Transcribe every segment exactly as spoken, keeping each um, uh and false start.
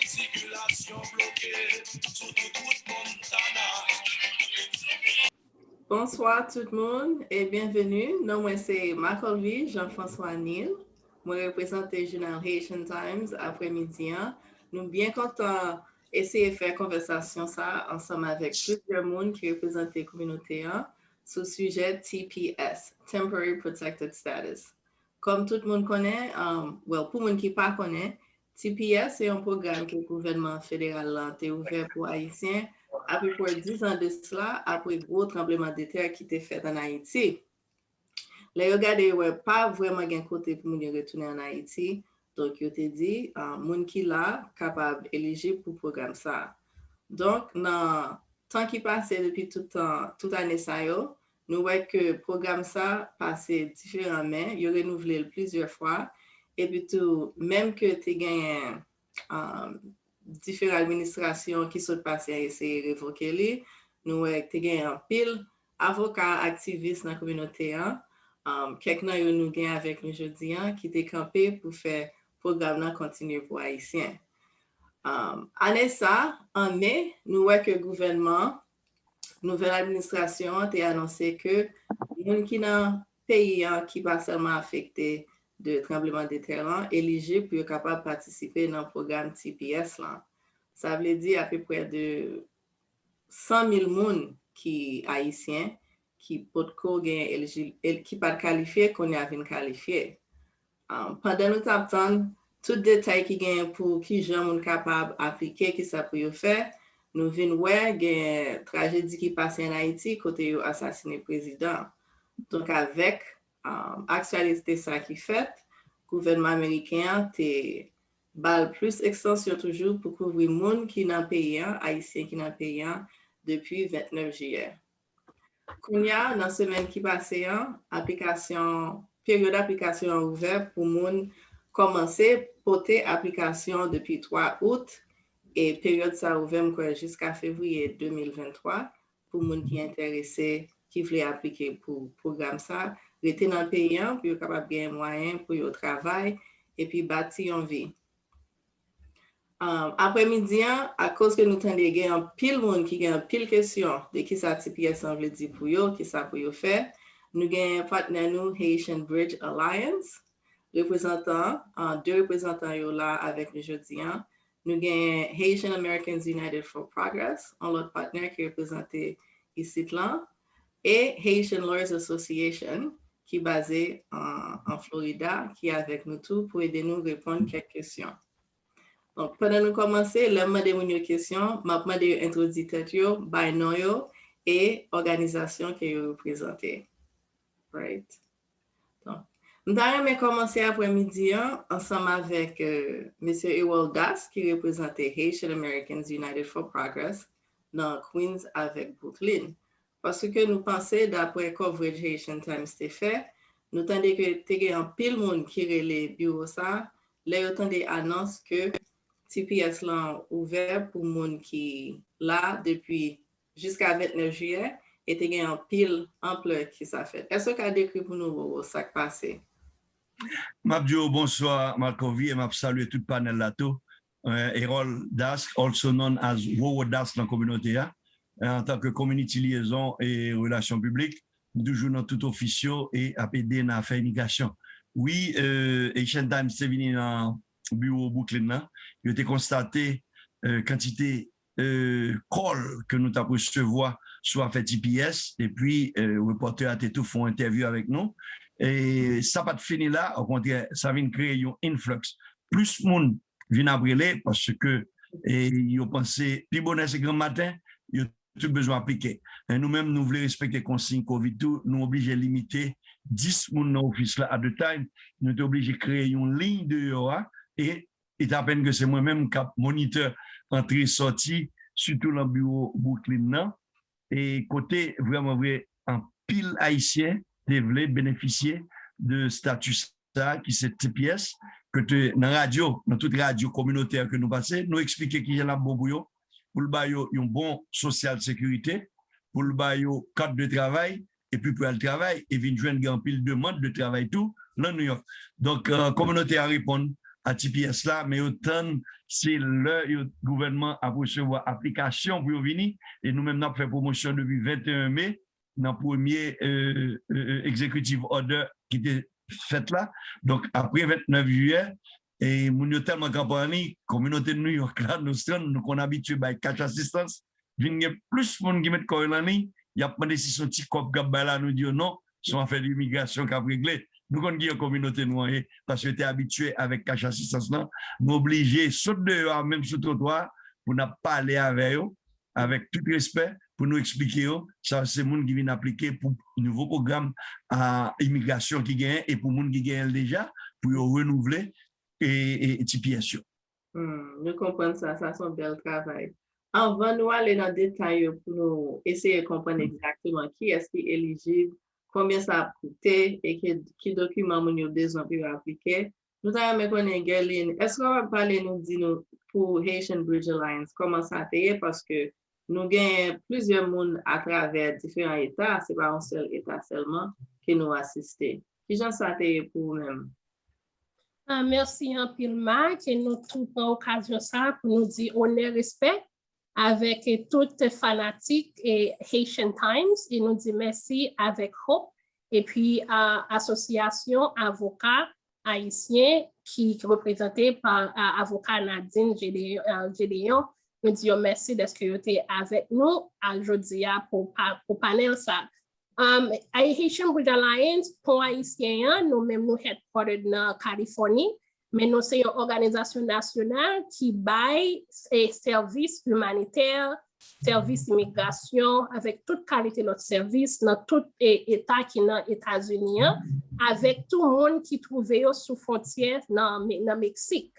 Sikilasyon bloke sou tout wout Montana. Bonswa tout moun e byenveni. Non mwen se Marcolvie Jean François Nil. Mwen reprezante jounal Haitian Times aprèmidi an. Nou byen kontan eseye fè konvèsasyon sa a ansanm avèk plizyè moun ki reprezante kominote an sou sijè T P S, Temporary Protected Status. Kòm tout moun konnen, um, well, pou moun ki pa konnen, T P S se yon pwogram ke gouvènman federal la te ouvè pou Ayisyen apeprè diz an de sila apre gwo tranblemanntè ki te fèt ann Ayiti. Lè yo gade, yo wè pa vrèman gen kote pou moun yo retounen ann Ayiti, donk yo te di, ah, moun ki la kapab elijib pou pwogram sa a. Donk, nan tan ki pase depi tout tan, tout ane sa yo, nou wè ke pwogram sa pase diferan men, yo renouvle l plizyè fwa, epi tou, menm ke te genyen, um, diferan administrasyon ki sot pase a eseye revoke li, nou wè te genyen anpil avoka, aktivis nan kominote an, um, kèk nan yo nou gen avèk nou jodi an, ki te kanpe pou fè pwogram nan kontinye pou Ayisyen. Um, ane sa, an me, nou wè ke gouvènman, nouvèl administrasyon an te anonse ke moun ki nan peyi an ki pa sèlman afekte de tranblemanntè lan elijib pou yo kapab patisipe nan pwogram T P S lan. Sa vle di apeprè de san mil moun ki ayisyen, ki potko gen elijib, el, ki pa t kalifye, kounye a vin kalifye. Um, pandan nou t ap tann tout detay ki genyen pou kijan moun kapab aplike, kisa pou yo fè, nou vin wè gen trajedi ki pase ann Ayiti kote yo asasine prezidan. Donk, avèk, um, aktyalite sa ki fèt, gouvènman ameriken an te ba l plis ekstansyon toujou pou kouvri moun ki nan peyi an, ayisyen ki nan peyi an, depi vennèf jiyè. Kounye a, nan semèn ki pase an, aplikasyon, peryòd aplikasyon an ouvè pou moun kòmanse pote aplikasyon depi twa out, e peryòd sa ouvè, m kwè, jiska fevriye de mil venntwa, pou moun ki enterese, ki vle aplike pou pwogram sa, rete nan peyi an, pou yo kapab gen mwayen pou yo travay, epi bati yon vi. Um, aprèmidi an, akoz ke nou tande gen anpil moun ki gen anpil kesyon de kisa T P S lan vle di pou yo, kisa pou yo fè, nou gen patnè nou Haitian Bridge Alliance, reprezantan, uh, de reprezantan yo la avèk nou jodi an. Nou gen Haitian Americans United for Progress, yon lòt patnè ki reprezante isit lan, e Haitian Lawyers Association, ki baze an, an Florida, ki avèk nou tou pou ede nou reponn kèk kesyon. Donk, pandan nou kòmanse, lè m mande moun yo kesyon, m ap mande yo entwodui tèt yo, bay non yo, e òganizasyon ke yo reprezante. Right? Donk, m ta renmen kòmanse aprèmidi an ansanm avèk, euh, mesye Errol Das, ki reprezante Haitian Americans United for Progress nan Queens avèk Brooklyn. Paske nou panse, daprè coverage Haitian Times te fè, nou tande ke te gen anpil moun ki rele biwo sa a, lè yo tande anons ke T P S lan ouvè pou moun ki la depi jiska vennèf jiyè, e te gen anpil anplè ki sa fèt. Èske w ka dekri pou nou, Roro, sa k pase? M ap di w bonswa, Marcolvie, e m ap salye tout panèl la tou. Eh, Errol Das, also known as Roro Das nan kominote a, eh, antanke community liaison e relasyon piblik, m toujou nan tout ofis yo e ap ede nan afè imigrasyon. Wi, eh, Haitian Times te vini nan biwo Brooklyn nan, yo te konstate, eh, kantite, eh, call ke nou t ap resevwa sou afè T P S, epi, eh, repòtè a te tou fè yon entèvyou avèk nou. E sa pa t fini la, okontrè, sa vin kreye yon influx. Plis moun vin ap rele, paske, eh, yo panse pi bonè se granm maten, yo tout bezwen aplike. E nou menm, nou vle respekte konsiy covid tou, nou oblije limite dis moun nan ofis la at a time. Nou te oblije kreye yon liy deyò a, e it apèn ke se mwen menm k ap monitè antre sòti, sitou lan biwo Brooklyn nan, e kote vrèman vre anpil Ayisyen te vle benefisye de stati sa ki se T P S, ke te nan radyo, nan tout radyo kominotè ke nou pase, nou eksplike kijan l ap bon pou yo, pou l ba yo yon bon sosyal sekirite, pou l ba yo kat de travay, epi pou y al travay, e vin jwenn gen anpil demann de travay tou lan New York. Donk, eh, kominote a reponn a T P S la, men yo tann se lè yo gouvènman ap resevwa aplikasyon pou yo vini, e nou menm n ap fè pwomosyon depi venteyen me nan premye egzekitif òdè ki te fèt la. Donk apre ventnèf jiyè, e moun yo tèlman kanpe an li, kominote New York la, Nostran, nou konn abitye bay cash assistance, vin gen plis moun ki met kò yo nan liy, y ap mande si se yon ti kòb k ap bay la, nou di yo non, se yon afè de imigrasyon k ap regle. Nou konn kijan kominote nou an ye, paske yo te abitye avèk cash assistance lan. Nou oblije sot deyò a, menm sou twotwa, pou n ap pale avè yo, avèk tout respè, pou nou eksplike yo, sa se moun ki vin aplike pou nouvo pwogram a imigrasyon ki genyen e pou moun ki genyen l deja, pou yo renouvle e, e T P S yo. Hmm, nou konprann sa, sa se yon bèl travay. Anvan nou ale nan detay yo pou nou eseye konprann egzakteman kiyès ki elijib, konbyen sa ap koute e ki, ki dokiman moun yo bezwen pou yo aplike, nou ta renmen konnen, Guerline, èske w ap pale nou, di nou pou Haitian Bridge Alliance, kòman sa te ye? Paske nou genyen plizyè moun atravè diferan eta, se pa yon sèl eta sèlman ke nou asiste. Kijan sa te ye pou ou menm? Ah, mèsi anpil, Marc, e nou tou pran okazyon sa pou nou di onè, respè avèk tout fanatik e Haitian Times, e nou di mèsi avèk Hope, epi a, Asosyasyon Avoka Ayisyen ki reprezante pa a, avoka Nadine Gédéon, Gédéon. Nou di yo mèsi dèske yo te avèk nou a jodi a pou, pou panèl sa. Um, Haitian Bridge Alliance, Pon Ayisyen an, nou menm nou headquartered nan Kalifòni, men nou se yon òganizasyon nasyonal ki bay e, sèvis imanitè, sèvis imigrasyon, avèk tout kalite lòt sèvis nan tout e, eta ki nan Etazini an, avèk tou moun ki twouve yo sou fwontyè nan, nan Meksik.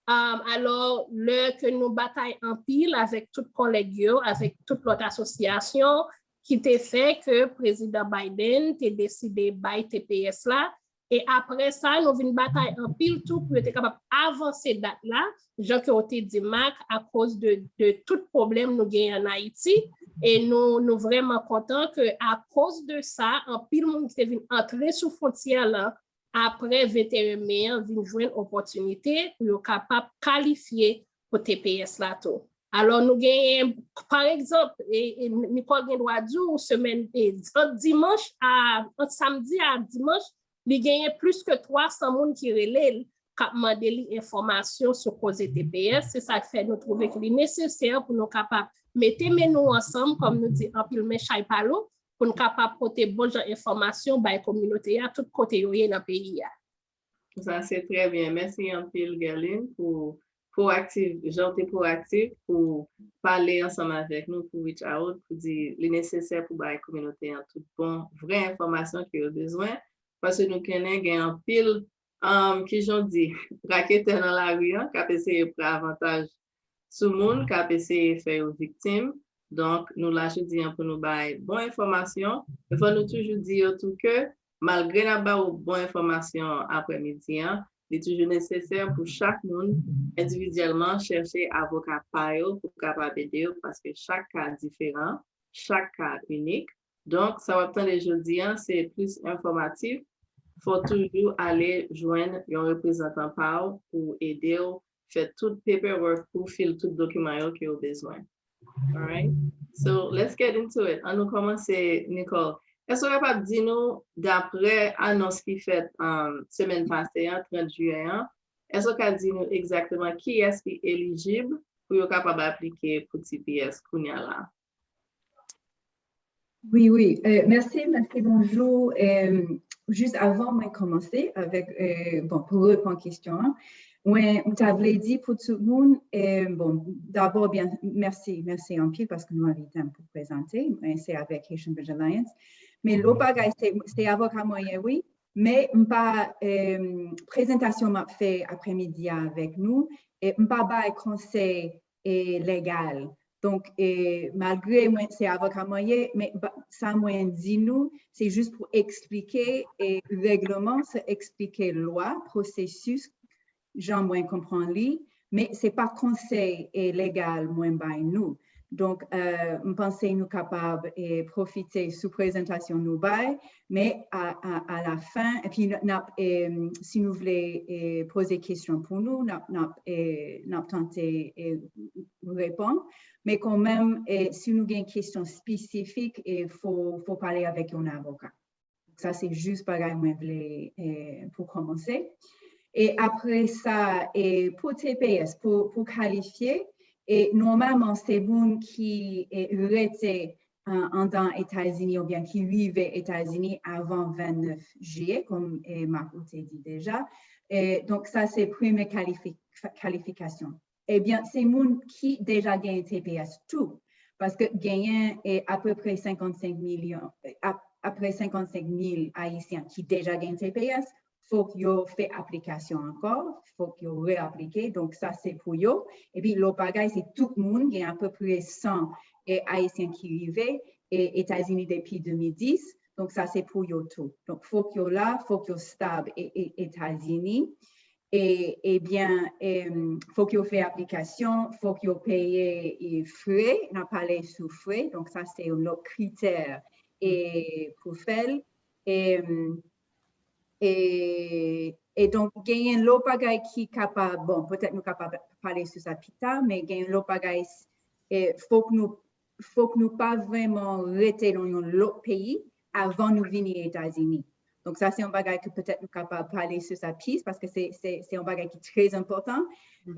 Um, alò, lè ke nou batay anpil avèk tout kòlèg yo, avèk tout lòt asosyasyon, ki te fè ke Prezidan Biden te deside bay T P S la. E apre sa, nou vin batay anpil tou pou yo te kapab avanse dat la, jan ke w te di, Marc, akoz de, de tout pwoblèm nou genyen ann Ayiti. E nou, nou vrèman kontan ke akoz de sa, anpil moun ki te vin antre sou fwontyè lan apre venteyen me an vin jwenn opòtinite pou yo kapab kalifye pou T P S la tou. Alò, nou genyen, pa egzanp, e, e Nicole gen dwa di w, semèn, e, ant dimanch a, ant samdi a dimanch, li genyen plis ke twa san moun ki rele l, k ap mande li enfòmasyon sou koze T P S. Se sa k fè nou twouve ke li nesesè pou nou kapab mete men nou ansanm, kòm nou di, anpil men chay pa lou, pou n kapab pote bon jan enfòmasyon bay kominote a tout kote yo ye nan peyi a. Sa se trè byen. Mèsi anpil, Guerline, pou pwoaktif, jan w te pwoaktif pou pale ansanm avèk nou, pou reach out, pou di li nesesè pou bay kominote an tout bon, vrè enfòmasyon ke yo bezwen. Paske nou konnen gen anpil, um, kijan w di, raketè nan lari an k ap eseye pran avantaj sou moun k ap eseye fè yo viktim. Donk, nou la jodi an pou nou bay bon enfòmasyon. Men fò nou toujou di yo tou ke, malgre n ap ba ou bon enfòmasyon aprèmidi an, li toujou nesesè pou chak moun endividyèlman chèche avoka pa yo pou kapab ede yo, paske chak ka diferan, chak ka inik. Donk, sa w ap tande jodi an, se plis enfòmatif. Fò w toujou ale jwenn yon reprezantan pa w pou ede w fè tout paperwork pou w fil tout dokiman yo ke w bezwen. Alright? So, let's get into it. An nou kòmanse, Nicole. Èske w kapab di nou, daprè anons ki fèt, um, semèn pase an, trant jiyè an, èske w ka di nou egzakteman kiyès ki elijib pou yo kapab aplike pou T P S kounye a la? Wi, wi. Euh, mèsi, mèsi, bonjou. Euh, jis avan mwen kòmanse avèk, euh, bon, pou reponn kesyon an, mwen, mwen ta vle di pou tout moun, euh, bon, dabò, byen, mèsi, mèsi anpil paske nou envite m pou prezante. Mwen, se avèk Haitian Bridge Alliance. Men lòt bagay, se, se avoka mwen ye, wi. Men m pa, euh, prezantasyon m ap fè aprèmidi a avèk nou, e m pa bay konsèy e legal. Donk, e, malgre mwen se avoka mwen ye, men sa mwen di nou, se jis pou eksplike e, règleman, se eksplike lwa, pwosesis, jan mwen konprann li, men se pa konsèy e, legal mwen bay nou. Donk, euh, m panse nou kapab eh, pwofite sou prezantasyon nou bay, men a, a, a la fen, epi n ap, eh, si nou vle eh, poze kesyon pou nou, n ap, n ap, eh, n ap tante eh, reponn. Men kanmenm, eh, si nou gen kesyon espesifik, eh, fò, fò pale avèk yon avoka. Sa se jis bagay mwen vle eh, pou kòmanse. E apre sa, eh, pou T P S, pou, pou kalifye, e nòmalman se moun ki eh, rete an- andan Etazini oubyen ki rive Etazini avan vennèf jiyè, kòm eh, Marco te di deja. Eh, donk sa se premye kalifi- kalifikasyon. Ebyen, se moun ki deja genyen T P S tou. Paske genyen eh, apeprè senkannsenk milyon, eh, ap- apre senkannsenk mil Ayisyen ki deja gen T P S, fòk yo fè aplikasyon ankò, fòk yo reaplike, donk sa se pou yo. Epi lòt bagay, se tout moun, gen apeprè san eh, Ayisyen ki rive eh, Etazini depi de mil dis, donk sa se pou yo tou. Donk fòk yo la, fòk yo stab eh, eh, Etazini. E, ebyen, em, fòk yo fè aplikasyon, fòk yo peye eh, frè, n ap pale sou frè, donk sa se yon lòt kritè eh, pou fè l. Em, e, e donk, genyen lòt bagay ki kapab, bon, petèt nou kapab pale sou sa pita, men genyen lòt bagay, eh, fòk nou, fòk nou pa vrèman rete nan yon lòt peyi avan nou vini Etazini. Donk, sa se yon bagay ke petèt nou kapab pale sou sa plis, paske se, se, se yon bagay ki trè enpòtan,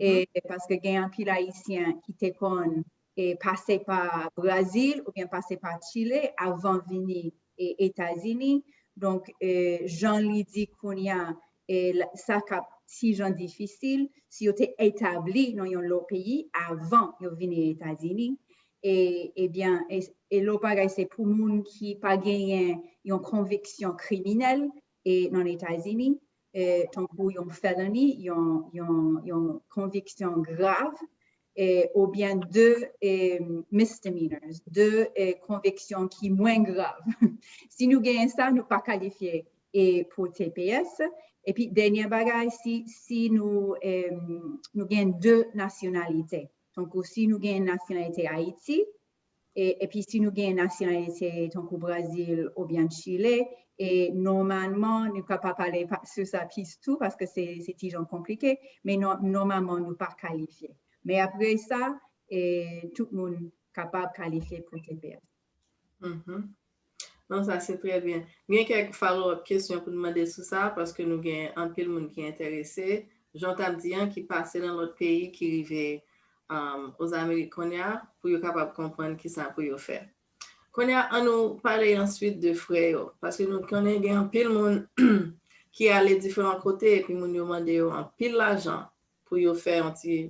e paske gen anpil Ayisyen ki te konn e pase pa Brazil oubyen pase pa Chile avan vini e Etazini. Donk, eh, jan li di kounye a, eh, la- sa k ap ti jan difisil si yo te etabli nan yon lòt peyi avan yo vini Etazini. E, ebyen, e, e lòt bagay se pou moun ki pa genyen yon konviksyon kriminèl e nan Etazini, eh, tankou yon felony, yon, yon, yon konviksyon grav, eh, oubyen de eh, misdemeanors, de eh, konviksyon ki mwen grav. Si nou genyen sa, nou pa kalifye eh, pou T P S. Epi dènye bagay, si, si nou, eh, nou gen de nasyonalite. Tankou si nou gen nasyonalite Ayiti, e, epi si nou gen nasyonalite tankou Brazil oubyen Chile, e nòmalman, nou ka pa pale pa- sou sa plis tou, paske se, se ti jan konplike, men nò- nòmalman, nou pa kalifye. Men apre sa, e, tout moun kapab kalifye pou T P S. Mhm. Non, sa se trè byen. M gen kèk follow-up kesyon pou n mande sou sa, paske nou gen anpil moun ki enterese. Jan w t ap di an, ki pase nan lòt peyi, ki rive um, Ozamerik kounye a, pou yo kapab konprann kisa pou yo fè. Kounye a, an nou pale answit de frè yo, paske nou konnen gen anpil moun ki ale diferan kote, epi moun yo mande yo anpil lajan pou yo fè yon ti,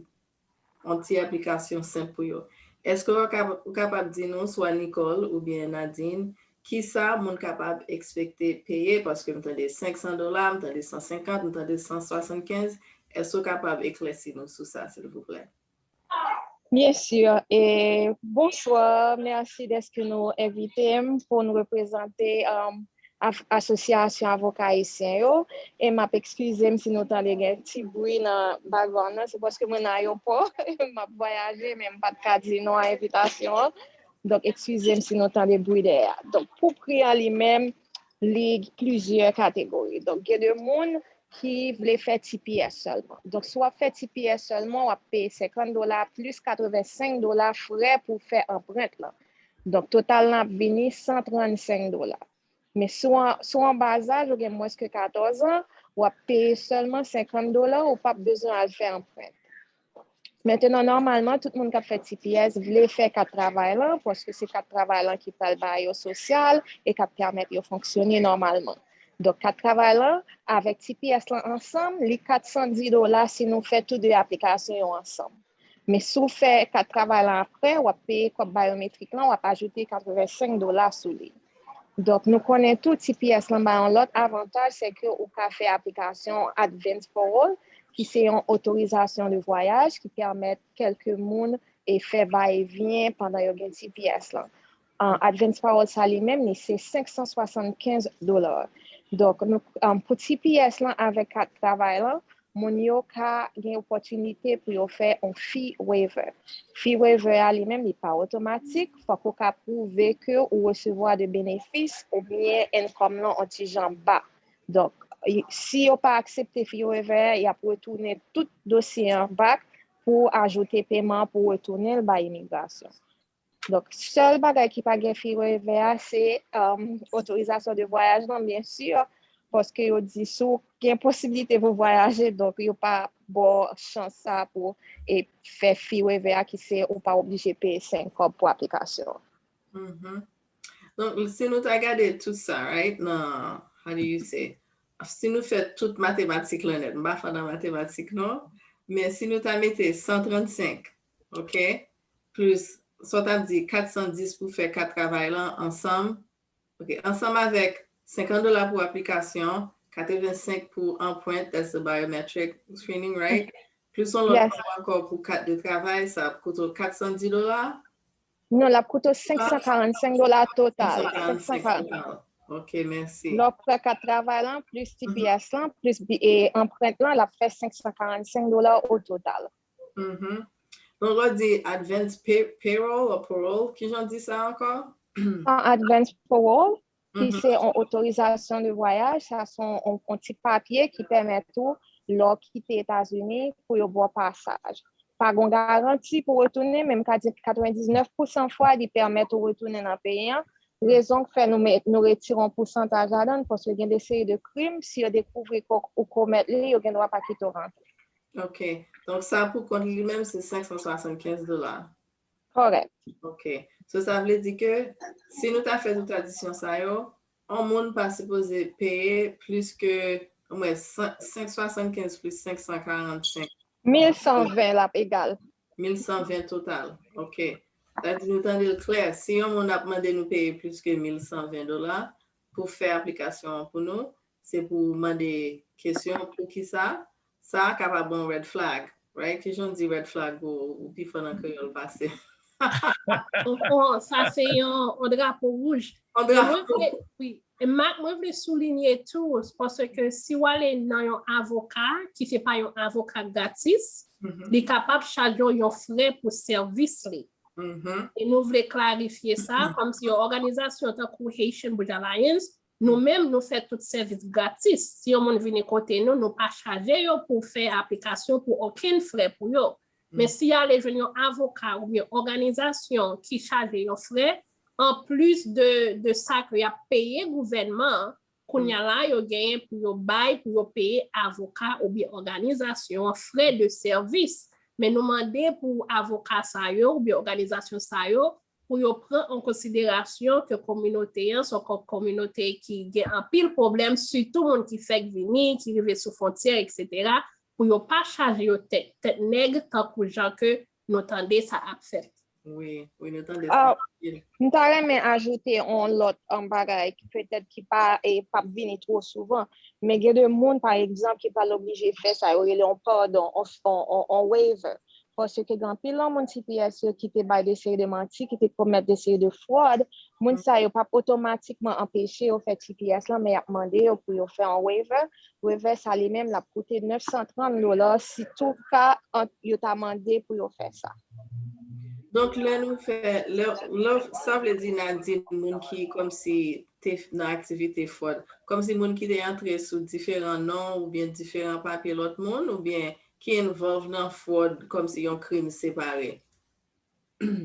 yon ti aplikasyon senp pou yo. Èske w ka- ou kapab di nou, swa Nicole oubyen Nadine, kisa moun kapab ekspekte peye? Paske m tande senk san dola, m tande san senkant, m tande san swasannkenz. Èske w kapab eklèsi nou sou sa, silvouplè? Byen si. E, bonswa, mèsi dèske nou envite m pou n reprezante um, Asosyasyon Avoka Ayisyen yo. E m ap eskize m si nou tande gen ti bri nan background nan, se paske mwen nan ayewopò, m ap vwayaje, men m pa t ka di non a envitasyon an. Donk, eskize m si nou tande bri dèyè a. Donk, pou pri an li menm, li plizyè kategori. Donk, gen de moun ki vle fè T P S sèlman. Donk, si w ap fè T P S sèlman, w ap peye senkant dola plis katrevensenk dola frè pou fè anprent lan. Donk, total lan ap vini san trannsenk dola. Men si w an- si w an ba zaj, ou gen mwens ke katòz an, w ap peye sèlman senkant dola, ou p ap bezwen al fè anprent. Mentenan, nòmalman, tout moun k ap fè T P S vle fè kat travay lan, paske se kat travay lan ki pral ba yo sosyal e k ap pèmèt yo fonksyone nòmalman. Donk, kat travay lan avèk T P S lan ansanm, li kat san dis dola si nou fè tou de aplikasyon yo ansanm. Men si w fè kat travay lan apre, w ap peye kòb bayometrik lan, w ap ajoute katrevensenk dola sou li. Donk, nou konnen tou T P S lan ba yon lòt avantaj, se ke ou ka fè aplikasyon Advance Parole, ki se yon otorizasyon de vwayaj ki pèmèt kèlke moun e fè va e vyen pandan yo gen T P S lan. An, Advance Parole sa li menm, li se senk san swasannkenz dola. Donk, nou, an, pou T P S lan avèk kat travay lan, moun yo ka gen opòtinite pou yo fè yon fee waiver. Fee waiver a li menm, li pa otomatik, fòk ou ka pwouve ke ou resevwa de benefis oubyen income lan yon ti jan ba. Donk, si yo pa aksepte fee waiver a, y ap retounen tout dosye an back pou ajoute peman pou retounen l bay imigrasyon. Donk, sèl bagay ki pa gen fee waiver a, se um, otorizasyon de vwayaj lan, byen si, paske yo di si w gen posibilite pou vwayaje, donk yo pa ba w chans sa pou e fè fee waiver a ki se ou pa oblije peye senk kòb pou aplikasyon an. Mhm. Donk, si nou ta gade tout sa, right, nan, how do you say, si nou fè tout matematik lan nèt, m pa fò nan matematik non, men si nou ta mete san trannsenk, ok, plis, sa w t ap di, kat san dis pou fè kat travay lan ansanm, ok, ansanm avèk senkant dola pou aplikasyon, katrevensenk pou anprent, that's the biometric screening, right? Plis yon lòt kòb ankò pou kat de travay, sa ap koute w kat san dis dola. Non, l ap koute w senk san karannsenk dola total. Senk san karannsenk total. Ok, mèsi. Lè w pran kat travay lan, plis T P S lan, plis anprent lan, l ap fè senk san karannsenk dola o total. Donk, lè w di advance payroll ou parole, kijan w di sa ankò? An advance parole, ki se yon otorizasyon de vwayaj, sa se yon ti papye ki pèmèt ou, lè w kite Etazini, pou yo ba w pasaj. Pa gen garanti pou retounen, men m ka di katrevendiznèf pousan fwa li pèmèt ou retounen nan peyi an. Rezon k fè nou met, nou retire yon pousantaj ladan l, paske gen de seri de krim, si yo dekouvri ke ou komèt li, yo gen dwa pa kite w rantre. Ok. Donk, sa pou kont li menm, se senk san swasannkenz dola. Kòrèk. Ok. So, sa vle di ke si nou ta fè tout adisyon sa yo, yon moun pa sipoze peye plis ke, omwen, senk swasannkenz plis senk san karannsenk. Mil san ven l ap egal. Mil san ven total. Ok. Sa di nou tande l klè. Si yon moun ap mande nou peye plis ke mil san ven dola pou fè aplikasyon an pou nou, se pou mande kesyon poukisa, sa kapab yon red flag, right? Kijan w di red flag ou, ou pi fò nan kreyòl pase m? Oh, sa se yon, yon drapo wouj. Yon drapo. Wi. E Mark, mwen vle soulinye tou, paske si w ale nan yon avoka ki se pa yon avoka gratis, li kapab chaje w yon frè pou sèvis li. E nou vle klarifye sa, kòmsi yon òganizasyon tankou Haitian Bridge Alliance, nou menm nou fè tout sèvis gratis. Si yon moun vini kote nou, nou pa chaje yo pou fè aplikasyon pou okenn frè pou yo. Men si y ale jwenn yon avoka oubyen òganizasyon ki chaje yon frè, anplis de, de sa ke y ap peye gouvènman an, kounye a la, yo genyen pou yo bay, pou yo peye avoka oubyen òganizasyon an frè de sèvis. Men nou mande pou avoka sa yo oubyen òganizasyon sa yo pou yo pran an konsiderasyon ke kominote an se yon kominote ki gen anpil pwoblèm, sitou moun ki fèk vini, ki rive sou fwontyè, etsetera, pou yo pa chaje yo tèt, tèt nèg tankou jan ke nou tande sa ap fèt. Wi, wi, nou tande sa anpil. M ta renmen ajoute yon lòt um, bagay ki petèt ki pa e p ap vini twò souvan, men gen de moun, pa egzanp, ki pral oblije fè sa yo rele yon padon, yon, yon, yon, yon waiver. Paske gen anpil nan moun T P S yo ki te bay de seri de manti, ki te komèt de seri de fwòd, moun sa yo p ap otomatikman anpeche yo fè T P S lan, men y ap mande yo pou yo fè yon waiver. Waiver sa li menm, l ap koute nèf san trant dola, si tou ka yo ta mande pou yo fè sa. Donk, lè nou fè, lè, lè, sa vle di, Nadine, moun ki kòmsi te nan aktivite fwòd, kòmsi moun ki te antre sou diferan non oubyen diferan papye lòt moun, oubyen ki envolve nan fwòd kòmsi yon krim separe?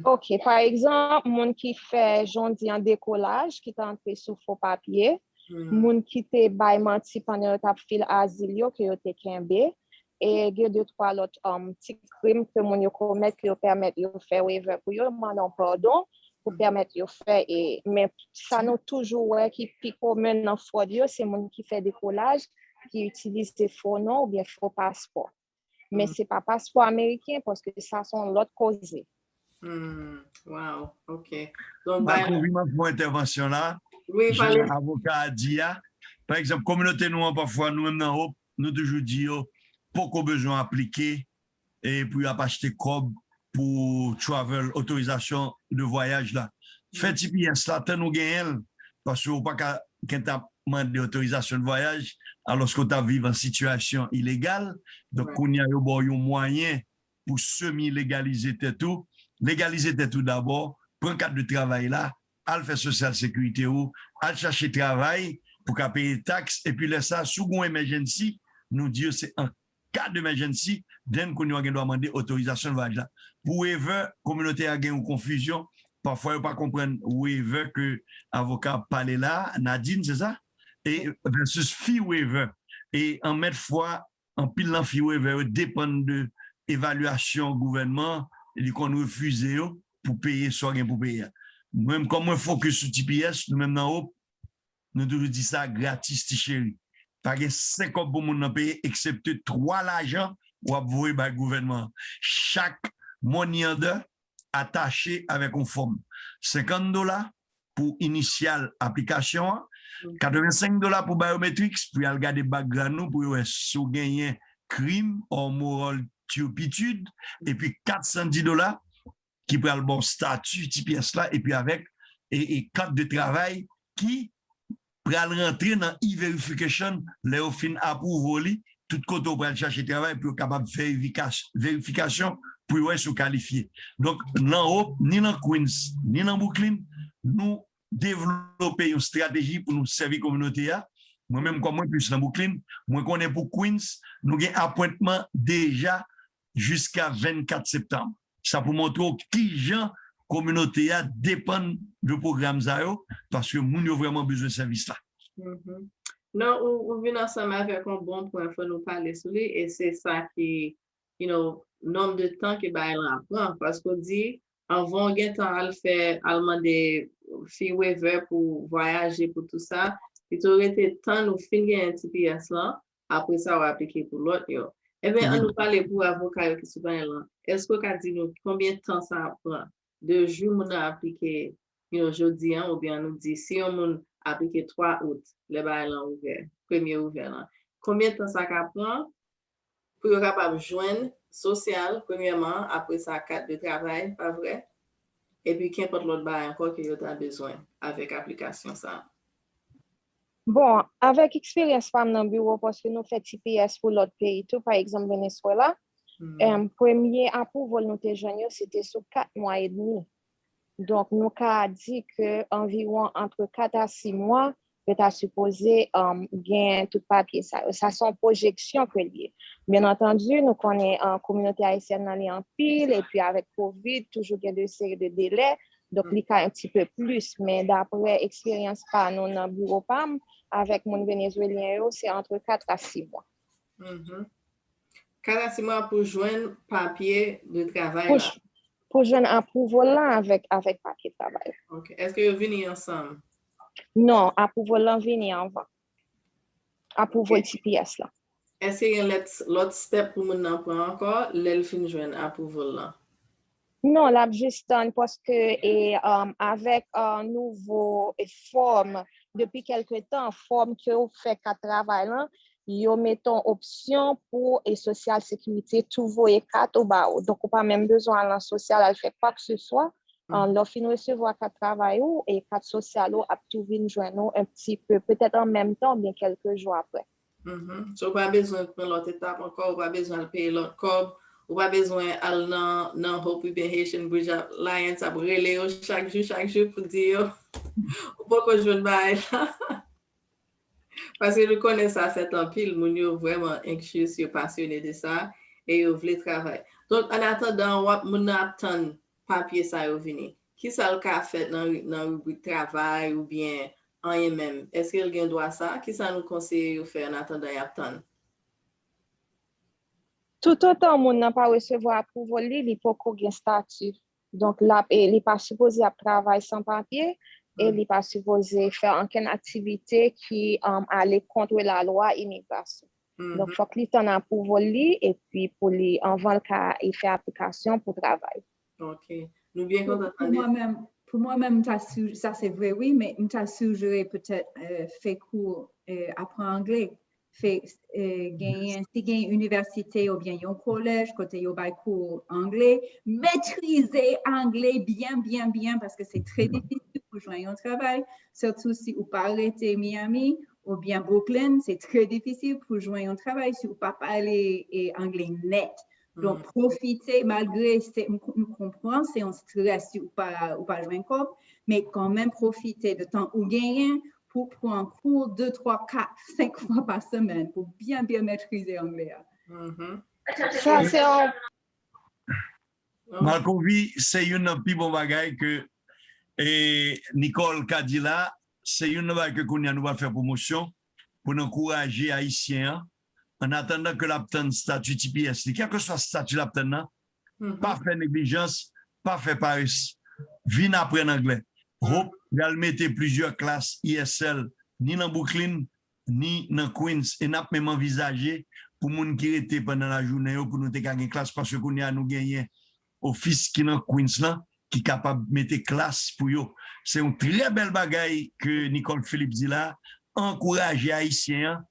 Ok, pa egzanp, moun ki fè, jan w di an, dekolaj, ki ta antre sou fo papye, moun ki te bay manti pandan yo t ap file azil yo, ke yo te kenbe, e gen de twa lòt um, ti krim ke moun yo komèt, ke yo pèmèt yo fè waiver pou yo, yo mande yon padon pou pèmèt yo fè. E, men sa nou toujou wè ki pi komen nan fwòd yo, se moun ki fè dekolaj, ki itilize fo non oubyen fo paspò. Men se pa paspò ameriken, paske sa se yon lòt koze. Hmm, wow, ok. Donk, bay Marco, vin fè yon entèvansyon la. Wi, pale. Jan avoka a di a, pa egzanp, kominote nou an, pafwa, nou menm nan Hope, nou toujou di yo, poko bezwen aplike e pou y ap achte kòb pou travel, otorizasyon de vwayaj la. Fè T P S la, tann ou genyen l, paske ou pa ka gentan ap mande otorizasyon de vwayaj, alòske w t ap viv an sitiyasyon ilegal. Donk, kounye a, yo ba w yon mwayen pou semi legalize tèt ou. Legalize tèt ou dabò, pran kat de travay la, al fè sosyal sekirite ou, al chache travay pou ka peye taks, epi lè sa, si w gen yon emergency, nou di yo se an ka de emergency, then kounye a w gen dwa mande otorizasyon vwayaj la. Pou waiver, kominote a gen yon konfizyon, pafwa yo pa konprann waiver ke avoka ap pale la, Nadine, se sa? E versus fee waiver. E anmèt fwa, anpil nan fee waiver yo depann de evalyasyon gouvènman, li konn refize yo pou peye sa w gen pou peye a. Mwen, kòm mwen fokis sou T P S, nou menm nan Hope, nou toujou di sa gratis, ti cheri. Pa gen senk kòb pou moun nan peye, eksepte twa lajan w ap voye bay gouvènman an. Chak money order atache avèk yon fòm. Senkant dola pou inisyal aplikasyon an, katrevensenk dola pou biometrics, pou y al gade background ou, pou yo wè si w genyen krim or moral turpitude, epi katsanndis dola ki pral ba w stati T P S la, epi avèk e, e kat de travay ki pral rantre nan e-verification lè yo fin apwouve w li, tout kote w pral chache travay pou yo kapab verifikasyon, verifikasyon pou yo wè si w kalifye. Donk, nan Hope, ni nan Queens, ni nan Brooklyn, nou devlope yon estrateji pou nou sèvi kominote a. Mwen menm, kòm mwen plis nan Brooklyn, mwen konnen pou Queens, nou gen apwentman deja jiska vennkat septanm. Sa pou montre w kijan kominote a depann de pwogram sa yo, paske moun yo vrèman bezwen sèvis la. Non, ou, ou vin ansanm avèk yon bon pwen, fò nou pale sou li, e se sa ki, you know, nonb de tan ke bagay lan ap pran, paske w di, anvan w gentan al fè, al mande fee waiver pou vwayaje, pou tou sa, pito w rete tann ou fin genyen T P S lan, apre sa w aplike pou lòt yo. Ebyen, ann nou pale pou avoka yo ki sou panèl lan. Èske w ka di nou konbyen tan sa ap pran? De jou moun nan aplike, you know, jodi an, oubyen ann nou di, si yon moun aplike twa out, lè bagay lan ouvè, premye ouvè lan, konbyen tan sa ka pran pou yo kapab jwenn sosyal, premyèman, apre sa, kat de travay, pa vre? Epi kenpòt lòt bagay ankò ke yo ta bezwen avèk aplikasyon sa a. Bon, avèk eksperyans pa m nan biwo, paske nou fè T P S pou lòt peyi tou, pa egzanp Venezuela, em, premye approval nou te jwenn yo, se te sou kat mwa edmi. Donk, nou ka di ke anviwon antre kat a sis mwa, yo ta sipoze, em, gen tout papye sa yo. Sa se yon pwojeksyon ke l ye. Byen antandi, nou konnen, em, kominote ayisyèn nan li anpil, epi avèk kovid, toujou gen de seri de delè. Donk, li ka yon ti pe plis, men daprè eksperyans pa nou nan biwo pa m, avèk moun venezwelyen yo, se antre kat a sis mwa. Kat a sis mwa pou jwenn papye de travay la. Pou jwenn approval lan avèk, avèk papye travay la. Ok. Èske yo vini ansanm? Non, approval lan vini anvan. Approval T P S lan. Èske gen lòt, lòt step pou moun nan pran ankò lè l fin jwenn approval lan? Non, l ap jis tann paske e, um, avèk uh, nouvo e, fòm, depi kèlke tan, fòm ke w fè kat travay lan, yo mete yon opsyon pou e, sosyal sekirite tou voye kat ou ba ou. Donk, ou pa menm bezwen al nan sosyal al fè kwakeseswa. Uh, lè w fin resevwa kat travay ou, e kat sosyal ou ap tou vin jwenn ou un petit peu, petèt an menm tan oubyen kèlke jou aprè. Mhm. So, ou pa bezwen pran lòt etap ankò, ou pa bezwen al peye lòt kòb, ou pa bezwen al nan, nan Hope oubyen Haitian Bridge Alliance ap rele yo chak jou, chak jou pou di yo ou poko jwenn bagay la. Paske nou konnen sa fèt anpil, moun yo vrèman anxious, yo pasyone de sa, e yo vle travay. Donk, an atandan, w ap, moun nan ap tann papye sa yo vini. Kisa l ka fè nan, nan ribrik travay oubyen anyen menm? Èske l gen dwa sa? Kisa nou konseye yo fè an atandan y ap tann? Toutotan moun nan pa resevwa approval li, li poko gen stati. Donk, l ap, e li pa sipoze ap travay san papye e li pa sipoze fè ankenn aktivite ki um, ale kont lalwa imigrasyon. Donk, fòk li tann approval li epi pou li, anvan l ka e fè aplikasyon pou travay. Ok. Nou byen kontan tande. Pou mwen menm, pou mwen menm, m ta su, sa se vre wi, men m ta sijere petèt euh, fè kou euh, aprann angle. Fè euh, genyen, si gen yon inivèsite oubyen yon kolèj kote yo bay kou angle, metrize angle byen, byen, byen, paske se trè difisil pou jwenn yon travay, sitou si ou pa rete Miami, oubyen Brooklyn, se trè difisil pou jwenn yon travay si ou pa pale e, anglè nèt. Donk, pwofite, malgre se, m, m konprann se yon strès si ou pa, ou pa jwenn kòb, men kanmenm pwofite de tan ou genyen pou pran kou de, twa, kat, senk fwa pa semèn pou byen, byen metrize anglè a. Sa se yon Malcovy, se youn nan pi bon bagay ke e, Nicole ka di la, se youn nan bagay ke kounye a nou pral fè pwomosyon pou n ankouraje Ayisyen an, an atandan ke l ap tann stati T P S li, kèlkeswa stati l ap tann nan, pa fè neglijans, pa fè pares. Vin aprann anglè. Hope pral mete plizyè klas E S L ni nan Brooklyn, ni nan Queens, e n ap menm anvizaje pou moun ki rete pandan lajounen yo pou nou te ka gen klas, paske kounye a nou genyen ofis ki nan Queens lan ki kapab mete klas pou yo. Se yon trè bèl bagay ke Nicole Phillips di la, ankouraje Ayisyen an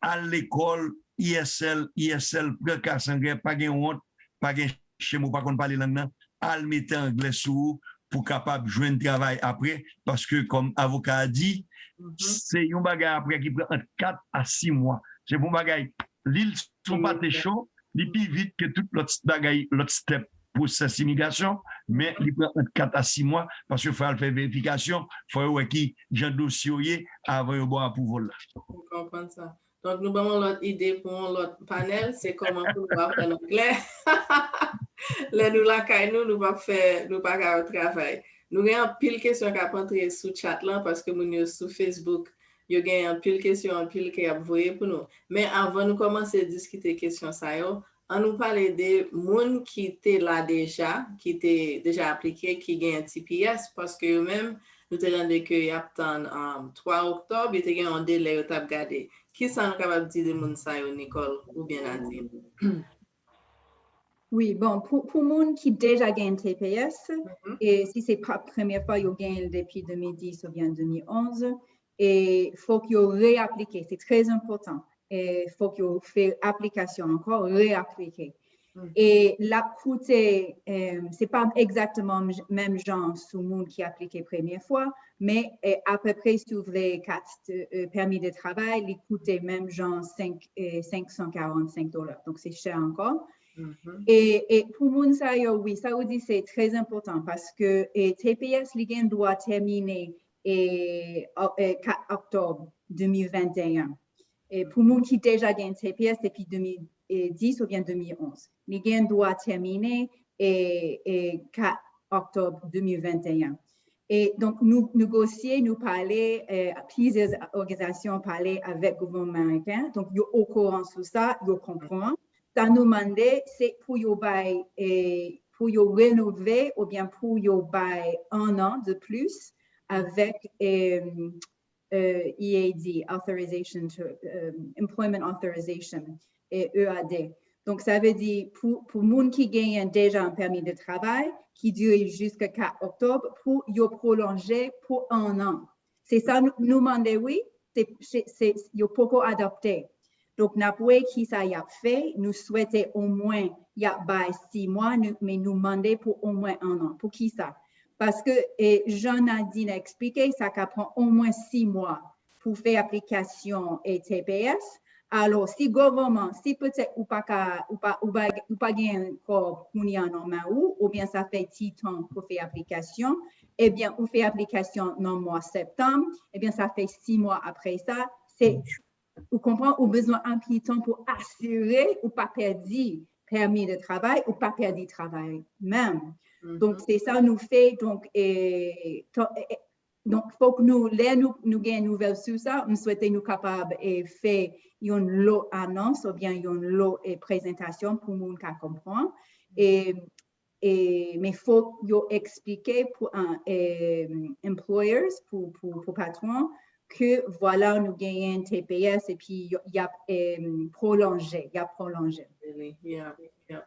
al lekòl, E S L, E S L, pran klas anglè, pa gen wont, pa gen chenm, ou pa konn pale lang nan, al mete anglè sou ou pou kapab jwenn travay apre, paske kòm avoka a di, se yon bagay apre ki pran ant kat a sis mwa. Se pou bagay, li l son pate cho, li pi vit ke tout lòt bagay, lòt step pwosès imigrasyon, men li pran ant kat a sis mwa, paske fò al fè verifikasyon, fò yo wè ki jan dosye w ye avan yo ba w apwouval la. M konprann sa. Donk, nou ban yon lòt ide pou yon lòt panèl, se kòman pou nou aprann anglè. Lè nou lakay nou, nou pa fè, nou pa ka travay. Nou gen anpil kesyon k ap antre sou chat lan, paske moun yo sou Facebook, yo gen anpil kesyon, anpil ke y ap voye pou nou. Men avan nou kòmanse diskite kesyon sa yo, an nou pale de moun ki te la deja, ki te deja aplike, ki genyen T P S, paske yo menm, nou te tande ke y ap tann um, twa oktòb, yo te gen yon delè yo t ap gade. Kisa nou kapab di de moun sa yo, Nicole oubyen Nadine? Wi, bon, pou, pou moun ki deja gen T P S, e si se pa premye fwa yo gen l depi de mil dis oubyen de mil onz, e fòk yo reaplike, se trè enpòtan. E fòk yo fè aplikasyon ankò, reaplike. E l ap koute, se pa egzakteman menm jan sou moun ki aplike premye fwa, men apeprè si w vle kat pèmi de travay, li koute menm jan senk san karannsenk dola. Donk, se chè ankò. E, e pou moun sa yo, wi, sa ou di se trè enpòtan paske e, T P S li gen dwa tèmine e, e, kat oktòb de mil venteyen. E pou moun ki deja gen T P S depi de mil dis oubyen de mil onz, li gen dwa tèmine e, e kat oktòb de mil venteyen. E donk, nou negosye, nou pale, e, plizyè òganizasyon pale avèk gouvènman ameriken. Donk, yo okoran sou sa, yo konprann. Sa nou mande, se pou yo bay, e, pou yo renove oubyen pou yo bay un an de plis avèk e, e, E A D, authorization to, um, employment authorization, e, E A D. Donk, sa vle di pou, pou moun ki genyen deja yon pèmi de travay ki dire jiska kat oktòb, pou yo pwolonje pou un an. Se sa nou, nou mande, wi, se, se, se, yo poko adapte. Donk, n ap wè kisa y ap fè. Nou swete omwen y ap bay sis mwa, nou, men nou mande pou omwen un an. Pou kisa? Paske, e, jan Nadine eksplike, sa ka pran omwen sis mwa pou fè aplikasyon e T P S. Alò, si gouvènman, si petèt ou pa ka, ou pa, ou pa, ou pa gen kòb kounye a nan men ou, oubyen sa fè ti tan pou fè aplikasyon, ebyen, ou fè aplikasyon nan mwa septanm, ebyen, sa fè sis mwa apre sa, se, ou konpran, ou bezwen anpil tan pou asire ou pa pèdi pèmi de travay, ou pa pèdi travay menm. Donk, se sa nou fè, donk, e, Donk, fòk nou, lè nou, nou gen nouvèl sou sa, m swete nou kapab e, fè yon lo anons oubyen yon lo e, prezantasyon pou moun ka konprann. E, e, men fòk yo eksplike pou e, employers, pou, pou, pou patwon, ke vwala nou genyen T P S epi y ap e, pwolonje, y ap pwolonje. Really? Yeah, yeah.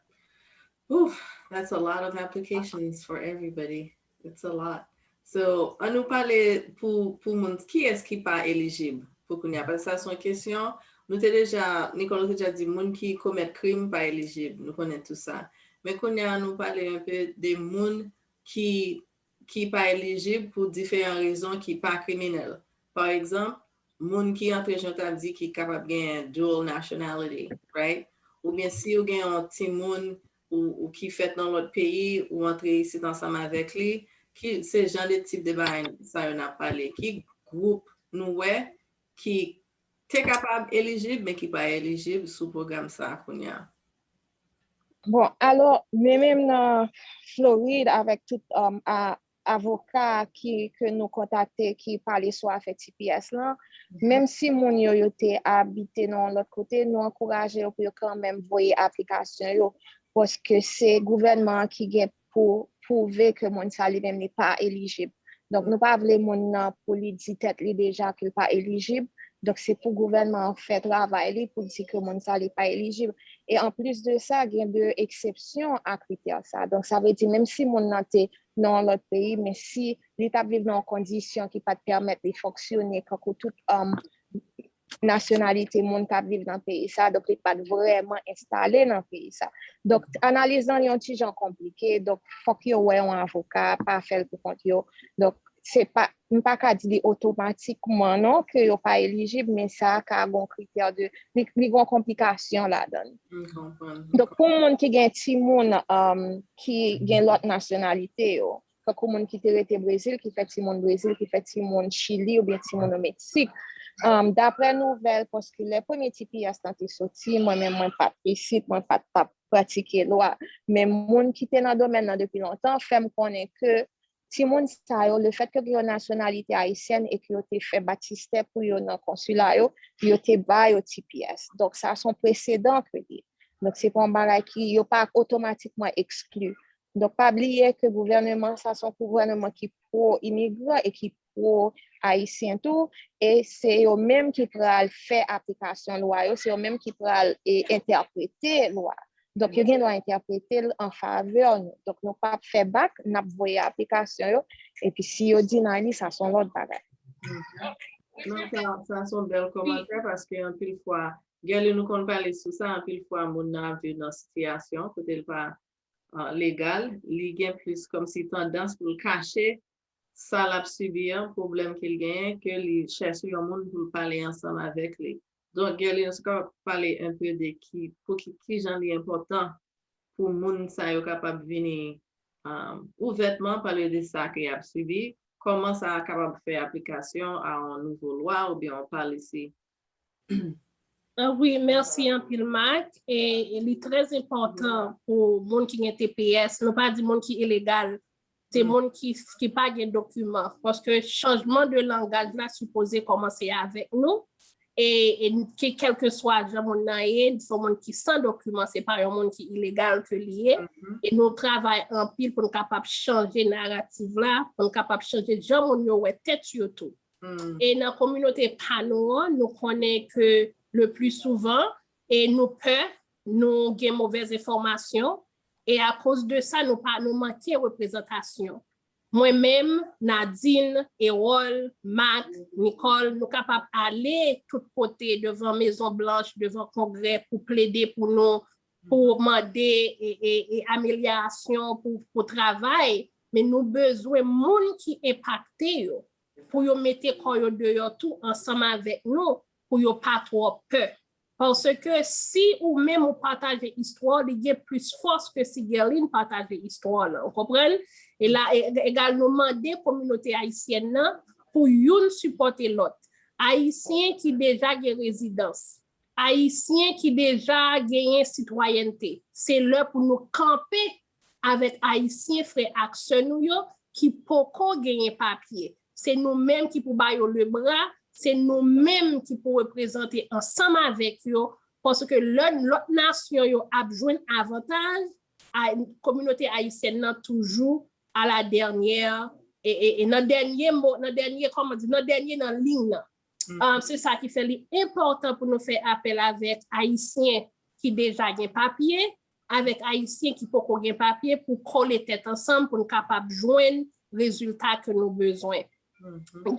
Oof, that's a lot of applications for everybody. It's a lot. So, an nou pale pou, pou moun, kiyès ki pa elijib pou kounye a? Paske sa se yon kesyon, nou te deja, Nicole te deja di, moun ki komèt krim pa elijib, nou konnen tou sa. Men kounye a, nou pale un peu de moun ki, ki pa elijib pou diferan rezon ki pa kriminèl. Pa egzanp, moun ki antre, jan w t ap di, ki kapab genyen dual nationality, right? Oubyen si w gen yon timoun ou, ou ki fèt nan lòt peyi, ou antre isit ansanm avèk li, ki se jan de tip de bagay sa yo n ap pale? Ki gwoup nou wè ki te kapab elijib, men ki pa elijib sou pwogram sa a kounye a? Bon, alò, mwen menm nan Florid avèk tout um, a, avoka ki, ke nou kontakte ki pale sou afè T P S lan, menm si moun yo, yo te abite nan yon lòt kote, nou ankouraje yo pou yo kanmenm voye aplikasyon yo, paske se gouvènman an ki gen pou pwouve ke moun sa li menm li pa elijib. Donk, nou pa vle moun nan pou li di tèt li deja ke l pa elijib. Donk, se pou gouvènman an fè travay li pou di ke moun sa li pa elijib. E anplis de sa, gen de eksepsyon a kritè sa. Donk, sa vle di, menm si moun nan te nan yon lòt peyi, men si li t ap viv nan yon kondisyon ki pa t pèmèt li fonksyone kankou tout um, nasyonalite moun k ap viv nan peyi sa, donk li pa t vrèman enstale nan peyi sa. Donk, analiz lan yon ti jan konplike, donk fòk yo wè yon avoka, pa fè l pou kont yo. Donk, se pa, m pa ka di li otomatikman non ke yo pa elijib, men sa ka gon kritè de, li, li gon konplikasyon ladan. Donk, pou moun ki gen timoun um, ki gen lòt nasyonalite yo, tankou moun ki te rete Brezil, ki fè timoun Brezil, ki fè timoun Chili oubyen timoun Meksik. Um, daprè nouvèl, paske lè premye T P S lan te soti, mwen menm mwen pa t isit, mwen pa t ap pratike lwa. Men moun ki te nan domèn nan depi lontan fè m konnen ke timoun sa yo, lefèt ke yo gen yon nasyonalite ayisyèn e ke yo te fè batistè pou yo nan konsila yo, yo te ba yo T P S. Donk, sa se yon presedan ke li ye. Donk, se pa yon bagay ki, yo pa otomatikman ekskli. Donk, pa bliye ke gouvèneman sa se yon gouvèneman ki pwo-imigran e ki pwo-ayisyen tou, e se yo menm ki pral fè aplikasyon lwa yo, se yo menm ki pral e, entèprete lwa. Donk, yo gen dwa entèprete l an favè nou. Donk, nou p ap fè bak, n ap voye aplikasyon yo, epi si yo deny li, sa se yon lòt bagay. Non, sa, sa se yon bèl kòmantè, paske anpil fwa, Guerline, nou konn pale sou sa, anpil fwa moun nan ap viv nan sitiyasyon kote l pa uh, legal, li gen plis kòmsi tandans pou l kache sa l ap sibi an, pwoblèm ke l genyen, ke li chèche yon moun pou l pale ansanm avèk li. Donk, Guerline, èske w ka pale enpe de ki, pou ki, ki jan li enpòtan pou moun sa yo kapab vini um, ouvètman pale de sa ke y ap sibi, kòman sa kapab fè aplikasyon a yon nouvo lwa oubyen yon palisi? Ah, wi, mèsi anpil, Marc. E, e li trè enpòtan pou moun ki gen T P S, nou pa di moun ki ilegal, se moun ki, ki pa gen dokiman. Paske chanjman de langaj la sipoze kòmanse avèk nou. E, e ke kèlkeswa jan moun nan ye, se yon moun ki san dokiman, se pa yon moun ki ilegal ke li ye. E nou travay anpil pou nou kapab chanje narativ la, pou nou kapab chanje jan moun yo wè tèt yo tou. E nan kominote pa nou an, nou konnen ke le pli souvan, e nou pè, nou gen movèz enfòmasyon, e akoz de sa, nou pa, nou manke reprezantasyon. Mwen menm, Nadine, Erol, Marc, Nicole, nou kapab ale tout kote devan Mezon Blanch, devan Kongrè pou plede pou nou, pou mande e, e, e amelyorasyon, pou, pou travay, men nou bezwen moun ki enpakte yo, pou yo mete kò yo deyò tou ansanm avèk nou, pou yo pa twò pè. Paske si ou menm ou pataje istwa w, li gen plis fòs ke si Guerline pataje istwa w lan. Ou konprann? E la, e, egal nou mande kominote ayisyèn nan pou youn sipòte lòt. Ayisyen ki deja gen rezidans, Ayisyen ki deja genyen sitwayènte, se lè pou nou kanpe avèk Ayisyen frè ak sè nou yo ki poko genyen papye. Se nou menm ki pou ba yo lebra, se nou menm ki pou reprezante ansanm avèk yo, paske lè lòt nasyon yo ap jwenn avantaj, a, kominote ayisyèn nan toujou a la dènyè, e, e, e nan dènye mo, nan dènye, kòman di, nan dènye nan liy nan. Um, se sa ki fè li enpòtan pou nou fè apèl avèk Ayisyen ki deja gen papye, avèk Ayisyen ki poko gen papye pou kole tèt ansanm pou n kapab jwenn rezilta ke nou bezwen.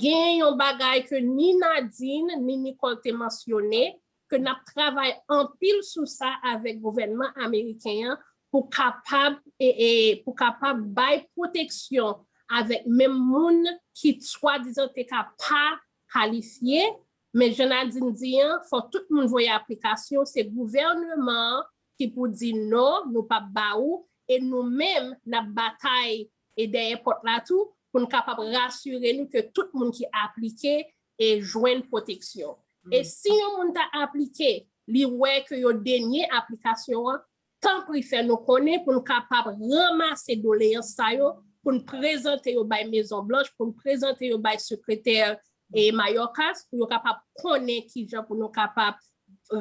Gen yon bagay ke ni Nadine ni Nicole te mansyone, ke n ap travay anpil sou sa avèk gouvènman ameriken an pou kapab, e, e, pou kapab bay pwoteksyon avèk menm moun ki swadizan te ka pa kalifye, Men jan Nadine di an, fò tout moun voye aplikasyon, se gouvènman an ki pou di non, nou p ap ba ou, e nou menm, n ap batay e dèyè pòt la tou, pou n kapab rasire nou ke tout moun ki aplike e jwenn pwoteksyon. E si yon moun ta aplike, li wè ke yo denye aplikasyon an, tanpri fè nou konnen pou n kapab ranmase doleyans sa yo, pou n prezante yo bay Mezon Blanch, pou n prezante yo bay sekretè e Mayorkas, pou yo kapab konnen kijan pou nou kapab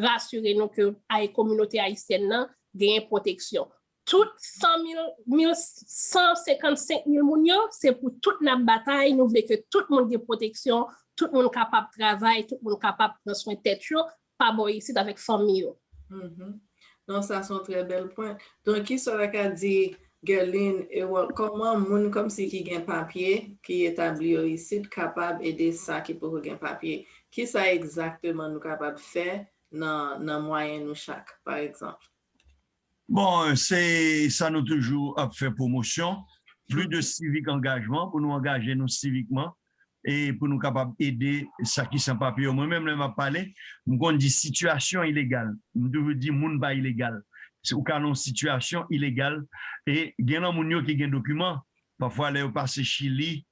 rasire nou ke ay kominote ayisyèn nan genyen pwoteksyon. Tout san mil, mil, san senkannsenk mil moun yo, se pou tout n ap batay. Nou vle ke tout moun gen pwoteksyon, tout moun kapab travay, tout moun kapab pran swen tèt yo, pa bò isit avèk fanmi yo. Non, sa se yon trè bèl pwen. Donk, kisa w ta ka di, Guerline, e wè, kòman moun kòmsi ki gen papye, ki etabli yo isit, kapab ede sa ki poko gen papye? Kisa egzakteman nou kapab fè nan, nan mwayen nou chak, pa egzanp? Bon, se sa nou toujou ap fè pwomosyon, plis de sivik angajman pou nou angaje nou sivikman e pou nou kapab ede sa ki san papye yo. Mwen menm, lè m ap pale, m konn di sitiyasyon ilegal. M toujou di moun pa ilegal. Se ou ka nan yon sitiyasyon ilegal e gen nan moun yo ki gen dokiman. Pafwa, lè yo pase Chili,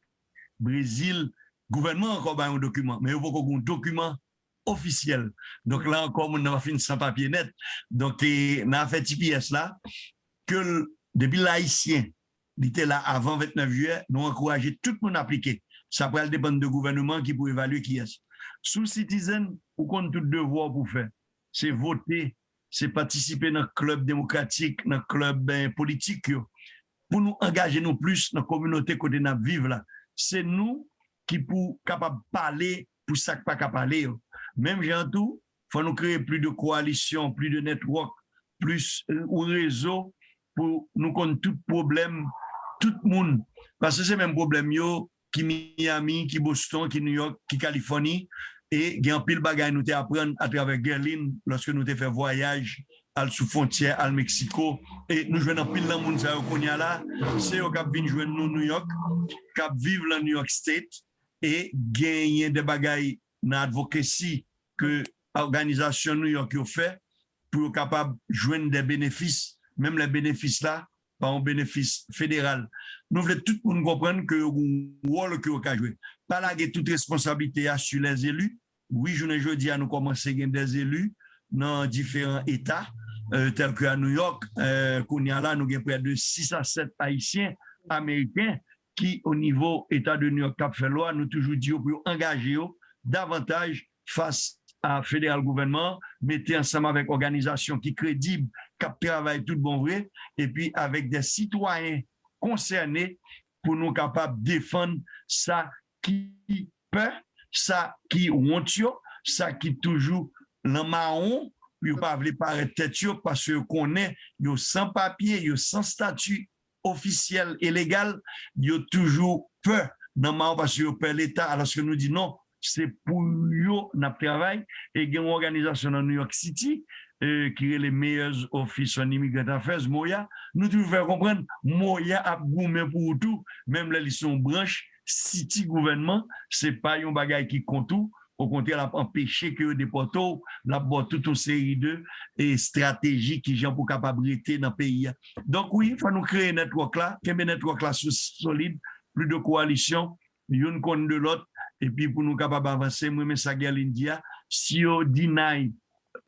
Brezil, gouvènman ankò ba yon dokiman, men yo poko gen yon dokiman ofisyèl. Donk la ankò, moun nan pa fin san papye nèt. Donk, e, nan afè T P S la, ke l, depi l ayisyen, li te la avan vennèf jiyè, nou ankouraje tout moun aplike. Sa pral depann de gouvènman ki pou evalye kiyès. Si w citizen, ou konn tout devwa w pou fè. Se vote, se patisipe nan klèb demokratik, nan klèb, eh, politik yo. Pou nou angaje nou plis nan kominote kote n ap viv la. Se nou ki pou kapab pale pou sa k pa ka pale yo. Menm jan an tou, fò nou kreye plis de kowalisyon, plis de network, plis, eh, yon rezo pou nou konn tout pwoblèm tout moun. Paske se menm pwoblèm yo ki Miami, ki Boston, ki New York, ki Kalifòni. E gen anpil bagay nou te aprann atravè Guerline lòske nou te fè vwayaj al sou fwontyè, al Meksiko. E nou jwenn anpil nan moun sa yo kounye a la. Se yo k ap vin jwenn nou New York, k ap viv lan New York State. E genyen de bagay nan advocacy ke òganizasyon New York yo fè pou yo kapab jwenn de benefis, menm lè benefis la pa yon benefis federal. Nou vle tout moun konprann ke yo gen yon wòl ke yo ka jwe. Pa lage tout responsablite a sou lèzeli. Wi, jounen jodi a, nou kòmanse gen dèzeli nan diferan eta, euh, tèlke a New York. Euh, kounye a la, nou gen prè de sis a sèt Ayisyen, Ameriken, ki, o nivo Eta de New York, k ap fè lwa, nou toujou di yo pou yo angaje yo davantaj fas a federal gouvènman, mete ansanm avèk òganizasyon ki kredib, k ap travay tout bon vre, epi avèk de sitwayen konsène pou nou kapab defann sa ki pè, sa ki wont yo, sa ki toujou lan mawon, yo pa vle parèt tèt yo paske yo konnen yo san papye, yo san stati ofisyèl e legal, yo toujou pè nan mawon paske yo pè Leta, alòske nou di non, se pou yo n ap travay, e gen yon òganizasyon nan New York City, eh, ki rele Mayor's Office on Immigrant Affairs, moya, nou toujou fè yo konprann, moya ap goumen pou ou tou, menm lè li se yon branch siti gouvènman, se pa yon bagay ki kont ou, okontrè, l ap anpeche ke yo depòte w, l ap ba w tout yon seri de, eh, estrateji kijan pou w kapab rete nan peyi a. Donk wi, fò nou kreye network la, kenbe network la sou solid, plis de kowalisyon, youn konn de lòt, epi pou nou kapab avanse. Mwen renmen sa Guerline di a, si yo deny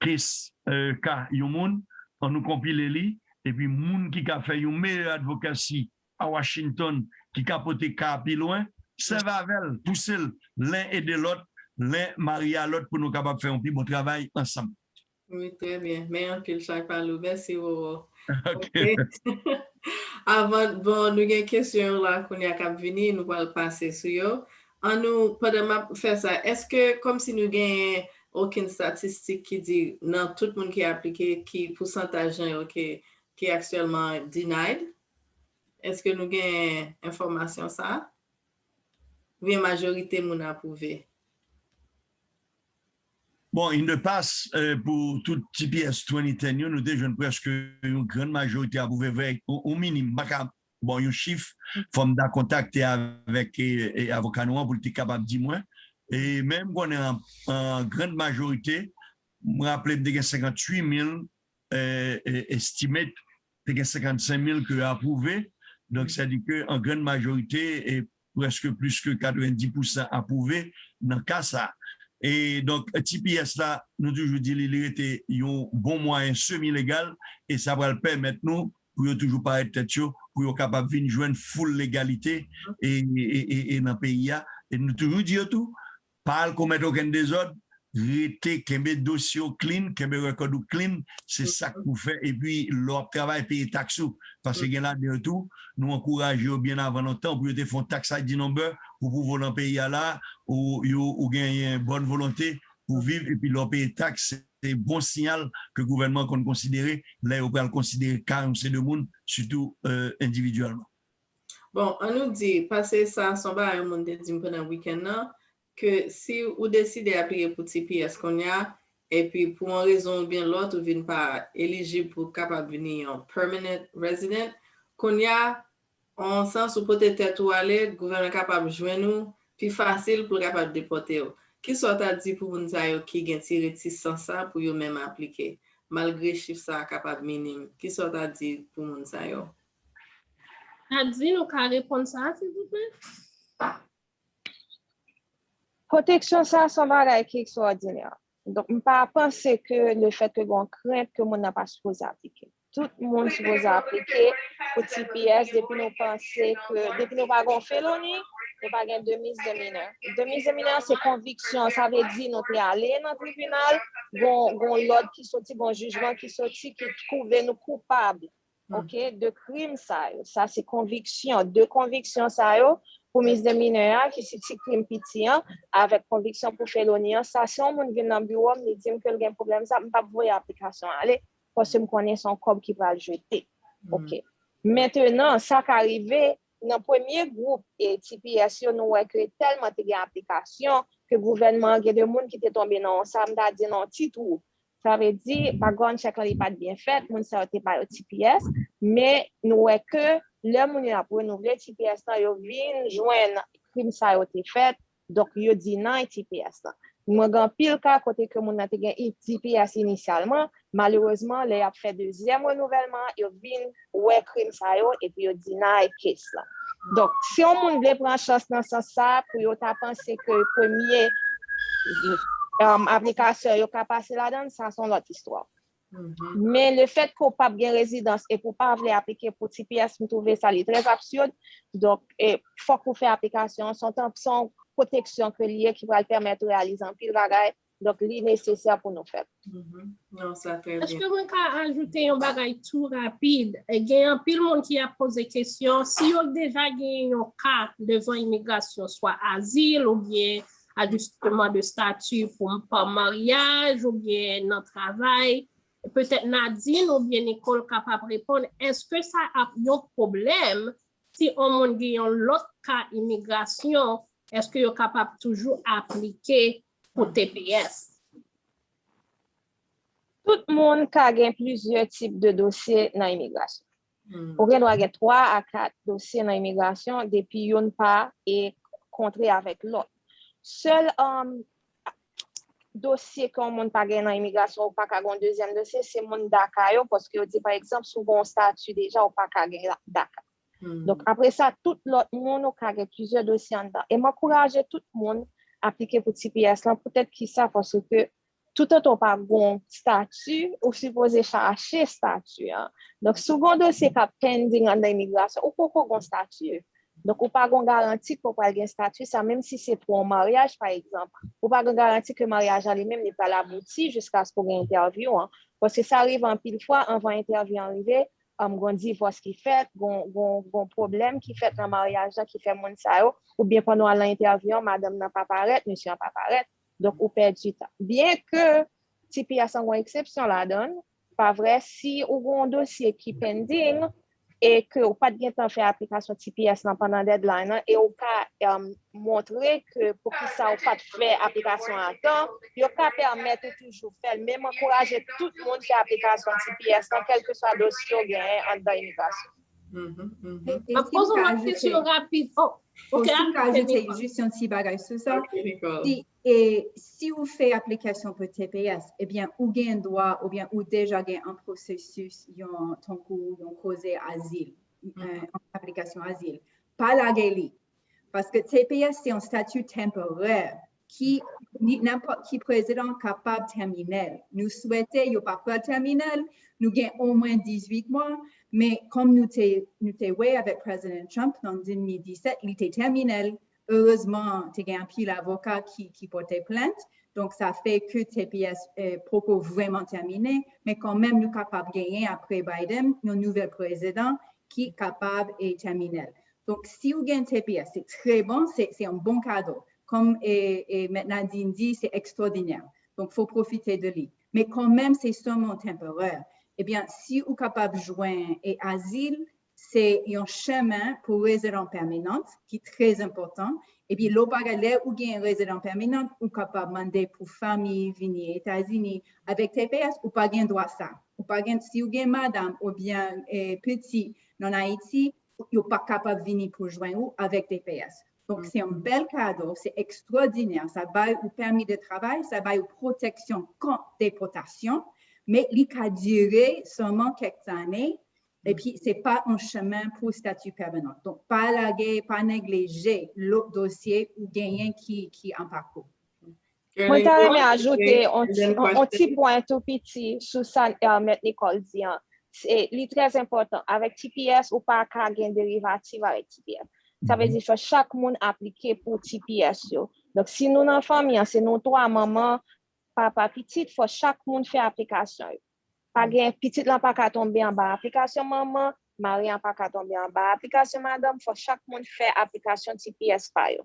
case, eh, ka yon moun, ann nou konpile li, epi moun ki ka fè yon meyè advocacy a Washington, ki ka pote ka a pi lwen, sèvi avè l, pouse l, len ede lòt, len marye a lòt pou nou kapab fè yon pi bon travay ansanm. Wi, trè byen. Men anpil chay pa lou. Mèsi, Roro. Ok. Avan, bon, nou gen kesyon yo la kounye a k ap vini, nou pral pase sou yo. An nou, pandan m ap fè sa, èske kòmsi nou gen okenn statistik ki di nan tout moun ki aplike, ki pousantaj jan yo ki, ki aktyèlman denied? Èske nou gen enfòmasyon sa a? Oubyen majorite moun apwouve? Bon, in the past, eh, pou tout T P S twenty ten yo, nou te jwenn prèske yon grann majorite apwouve, vre, yon, yon minim, m pa ka ba w yon chif, fò m ta kontakte avèk, eh, eh, avoka nou an pou l te kapab di mwen, E men m konnen an, an grann majorite, m raple m te gen senkanntuit mil eh, eh, estimate, te gen senkannsenk mil ke yo apwouve. Donk, sa di ke an grann majorite, e prèske plis ke katrevendis pousan apwouve nan ka sa. E donk, T P S la, nou toujou di li, li rete yon bon mwayen semi legal, e sa pral pèmèt nou pou yo toujou parèt tèt yo, pou yo kapab vin jwenn full legalite e, e, e, e nan peyi a. E nou toujou di yo tou, pa al komèt okenn dezòd, rete, kenbe dosye w clean, kenbe rèkòd ou clean, se sa k pou fè. Epi, lè w ap travay, peye taks ou. Paske gen ladan yo tou, nou ankouraje yo byen avan lontan pou yo te fè yon tax I D number pou pwouve w nan peyi a la, ou, yo, ou genyen bòn volonte pou viv, epi lè w peye taks, se bon siyal ke gouvènman an konn konsidere lè yo pral konsidere ka yon seri de moun, sitou eh, endividyèlman. Bon, an nou di, paske sa se yon bagay yon moun te di m pandan wikenn nan, ke si ou deside aplike pou T P S kounye a, epi pou yon rezon oubyen lòt ou vin pa elijib pou kapab vini yon permanent resident, kounye a, an sans ou pote tèt ou ale, gouvènman kapab jwenn ou pi fasil pou l kapab depòte w. Kisa w ta di pou moun sa yo ki gen ti retisans sa pou yo menm aplike, malgre chif sa a kapab minim? Kisa w ta di pou moun sa yo? Nadine, ou ka reponn sa, silvouplè? Pwoteksyon sa a se yon bagay ki ekstwòdinè. Donk, m pa panse ke lefèt ke gen yon krent ke moun nan pa sipoze aplike. Tout moun sipoze aplike pou T P S depi nou panse ke, depi nou pa gen yon feloni, nou pa gen de misdemeanor. De misdemeanor se konviksyon, sa vle di nou te ale nan tribinal, gen yon lòd ki soti, gen yon jijman ki soti ki twouve nou koupab. Ok, de krim sa yo. Sa se konviksyon. De konviksyon sa yo pou misdemeanor a ki se ti krim piti an avèk konviksyon pou feloni an. Sa si yon moun vin nan biwo m li di m ke l gen pwoblèm sa, m p ap voye aplikasyon ale paske m konnen se yon kòb ki pral jete. Ok. Mentenan, sa ka rive nan premye gwoup e T P S yo nou wè ke tèlman te gen aplikasyon ke gouvènman an gen de moun ki te tonbe nan yon sa m ta di nan yon ti twou. Sa vle di background check lan li pa t byen fèt, moun sa yo te ba yo T P S, men nou wè ke lè moun yo ap renouvle T P S lan yo vin jwenn krim sa yo te fèt, donk yo deny T P S lan. Mwen gen anpil ka kote ke moun nan te gen T P S inisyalman, malerezman lè y ap fè dezyèm renouvèlman an yo vin wè krim sa yo epi yo deny case lan. Donk, si yon moun vle pran chans nan sans sa pou yo ta panse ke premye aplikasyon yo ka pase ladan l, sa se yon lòt istwa. Men lefèt ke w p ap gen rezidans epi w pa vle aplike pou T P S, m twouve sa li trè absid. Donk, fòk ou fè aplikasyon an, se yon pwoteksyon ke li ye ki pral pèmèt ou reyalize anpil bagay. Donk, li nesesè pou nou fè l. Non, sa trè byen. Èske mwen ka ajoute yon bagay tou rapid? Gen anpil moun ki ap poze kesyon, si yo deja gen yon ka devan imigrasyon, swa azil oubyen ajisteman de stati pou pa maryaj oubyen nan travay, petèt Nadine oubyen Nicole kapab reponn, èske sa ap yon pwoblèm si yon moun gen yon lòt ka imigrasyon, èske yo kapab toujou aplike pou T P S? Tout moun ka gen plizyè tip de dosye nan imigrasyon. Ou gen dwa gen twa a kat dosye nan imigrasyon depi youn pa e kontre avèk lòt. Sèl um, dosye ke yon moun pa gen nan imigrasyon ou pa ka gen yon dezyèm dosye, se moun DACA yo, paske yo di pa egzanp si w gen yon stati deja ou pa ka gen DACA. Donk apre sa, tout lòt moun ou ka gen plizyè dosye anndan. E m ankouraje tout moun aplike pou T P S lan. Poutèt kisa? Paske toutotan w pa gen yon stati, ou sipoze chache stati an. Donk si w gen yon dosye k ap pending anndan imigrasyon, ou poko gen yon stati. Donk ou pa gen yon garanti ke w pral gen stati sa, menm si se pou yon maryaj pa egzanp. Ou pa gen yon garanti ke maryaj la li menm li pral abouti jiskaske w gen entèvyou an. Paske sa rive anpil fwa anvan entèvyou an rive, um, gon divòs ki fèt, gon, gon, gon pwoblèm ki fèt nan maryaj la ki fè moun sa yo, oubyen pandan w al nan entèvyou an, madanm nan pa parèt, mesye an pa parèt, donk ou pèdi tan. Byen ke T P S lan gon eksepsyon ladan l, pa vre, si ou gon dosye ki pending e ke ou pa t gen tan fè aplikasyon T P S lan pandan deadline lan e ou ka, um, montre ke poukisa ou pa t fè aplikasyon an atan, yo ka pèmèt ou toujou fè l. Men m ankouraje tout moun fè aplikasyon T P S lan, kèlkeswa dosye w genyen anndan imigrasyon. M ap poze yon lòt kesyon rapid. Oh, ok, si m ka ajoute jis yon ti bagay sou sa. Si, e, si ou fè aplikasyon pou T P S, ebyen, ou gen dwa, oubyen ou deja gen an pwosesis, yon, tankou yon koze azil, yon aplikasyon azil. Pa lage li. Paske T P S se yon stati tanporè ki nenpòt ki prezidan kapab tèmine l. Nou swete yo pa pral tèmine l, nou gen omwen dizuit mwa, men kòm nou te, nou te wè avèk Prezidan Trump nan de mil disèt, li te tèmine l. Erezman, te gen anpil avoka ki, ki pote plent. Donk, sa fè ke T P S, eh, poko vrèman tèmine, men kanmenm nou kapab genyen apre Biden, yon nouvèl prezidan ki kapab, eh, tèmine l. Donk, si ou gen T P S, se trè bon, se, se yon bon kado. Kòm, eh, eh, Mèt Nadine di, se ekstwòdinè. Donk, fò pwofite de li. Men kanmenm, se sèlman tanporè. Ebyen, si ou kapab jwenn, eh, azil, se yon chemen pou rezidan pèmanan ki trè enpòtan. Epi, lè w pa gen, lè ou gen rezidan pèmanan, ou kapab mande pou fanmi vini Etazini. Avèk T P S, ou pa gen dwa sa. Ou pa gen, si ou gen madanm oubyen, eh, pitit nan Ayiti, yo pa kapab vini pou jwenn ou avèk T P S. Donk, se yon bèl kado, se ekstwòdinè. Sa bay ou pèmi de travay, sa bay ou pwoteksyon kont depòtasyon, men li ka dire sèlman kèk ane, epi se pa yon chemen pou stati pèmanan. Donk, pa lage, pa neglije lòt dosye ou genyen ki, ki an pakou. Mwen ta renmen ajoute yon ti, yon, yon ti pwen tou piti sou sa, eh, Mèt Nicole di an. Se, li trè enpòtan. Avèk T P S, ou pa ka gen derivativ avèk T P S. Sa vle di, fò chak moun aplike pou T P S yo. Donk, si nou nan fanmi an, se nou twa, manman, papa, pitit, fò chak moun fè aplikasyon yo. Pa gen, pitit lan pa ka tonbe anba aplikasyon manman, mari an pa ka tonbe anba aplikasyon madanm, fò chak moun fè aplikasyon T P S pa yo.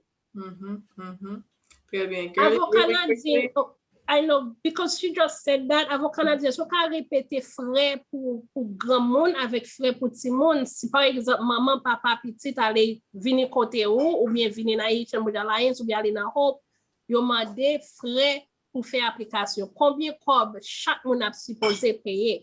Trè byen. Avoka Nadine, oh, I know, because she just said that, Avoka Nadine, èske w ka repete frè pou, pou granmoun avèk frè pou timoun? Si, pa egzanp, manman, papa, pitit ale vini kote ou, oubyen vini nan Haitian Bridge Alliance, oubyen ale nan Hope, yo mande frè pou fè aplikasyon. Konbyen kòb chak moun ap sipoze peye?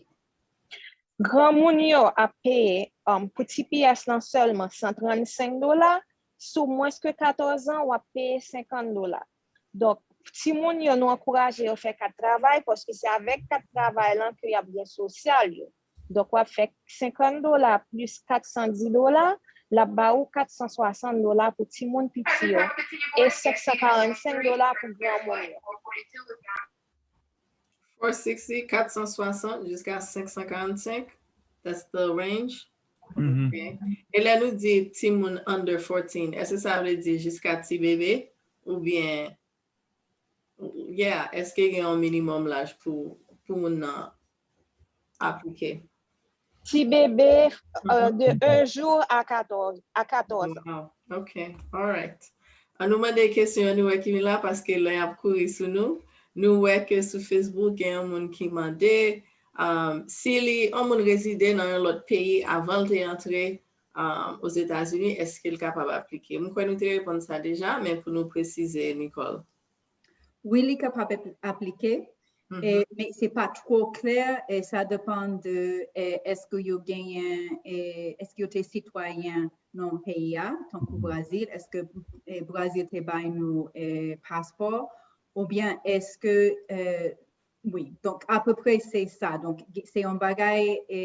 Granmoun yo ap peye, um, pou T P S lan sèlman san trannsenk dola, si w mwens ke katòz an, w ap peye senkant dola. Donk, timoun yo, nou ankouraje yo fè kat travay, paske se avèk kat travay lan ke y ap gen sosyal yo. Donk, w ap fè senkant dola plis kat san di dola, l ap ba ou kat san swasant dola pou timoun piti yo, e senk san karannsenk dola pou granmoun yo. Four sixty, kat san swasant jiska senk san karannsenk. That's the range. Ok. E lè nou di timoun under fourteen, èske sa vle di jiska ti bebe oubyen, yeah, èske gen yon minimum laj pou, pou moun nan aplike? Ti bebe, euh, de un jour à quatorze, à quatorze ans. Wow. Ok. All right. An nou mande kesyon an, nou wè ki vin la, paske lè y ap kouri sou nou, nou wè ke sou Facebook gen yon moun ki mande, um, si li, yon moun rezide nan yon lòt peyi avan l te antre, um, Ozetazini, èske l kapab aplike? M kwè nou te reponn sa deja, men pou nou presize, Nicole. Wi, li kapab ap-, aplike, e, men se pa twò klè, e sa depann de, e, èske yo genyen, e, èske yo te sitwayen nan peyi a, tankou Brazil, èske, e, Brazil te bay nou, e, paspò, oubyen èske, e, wi, donk apeprè se sa. Donk, se yon bagay, e,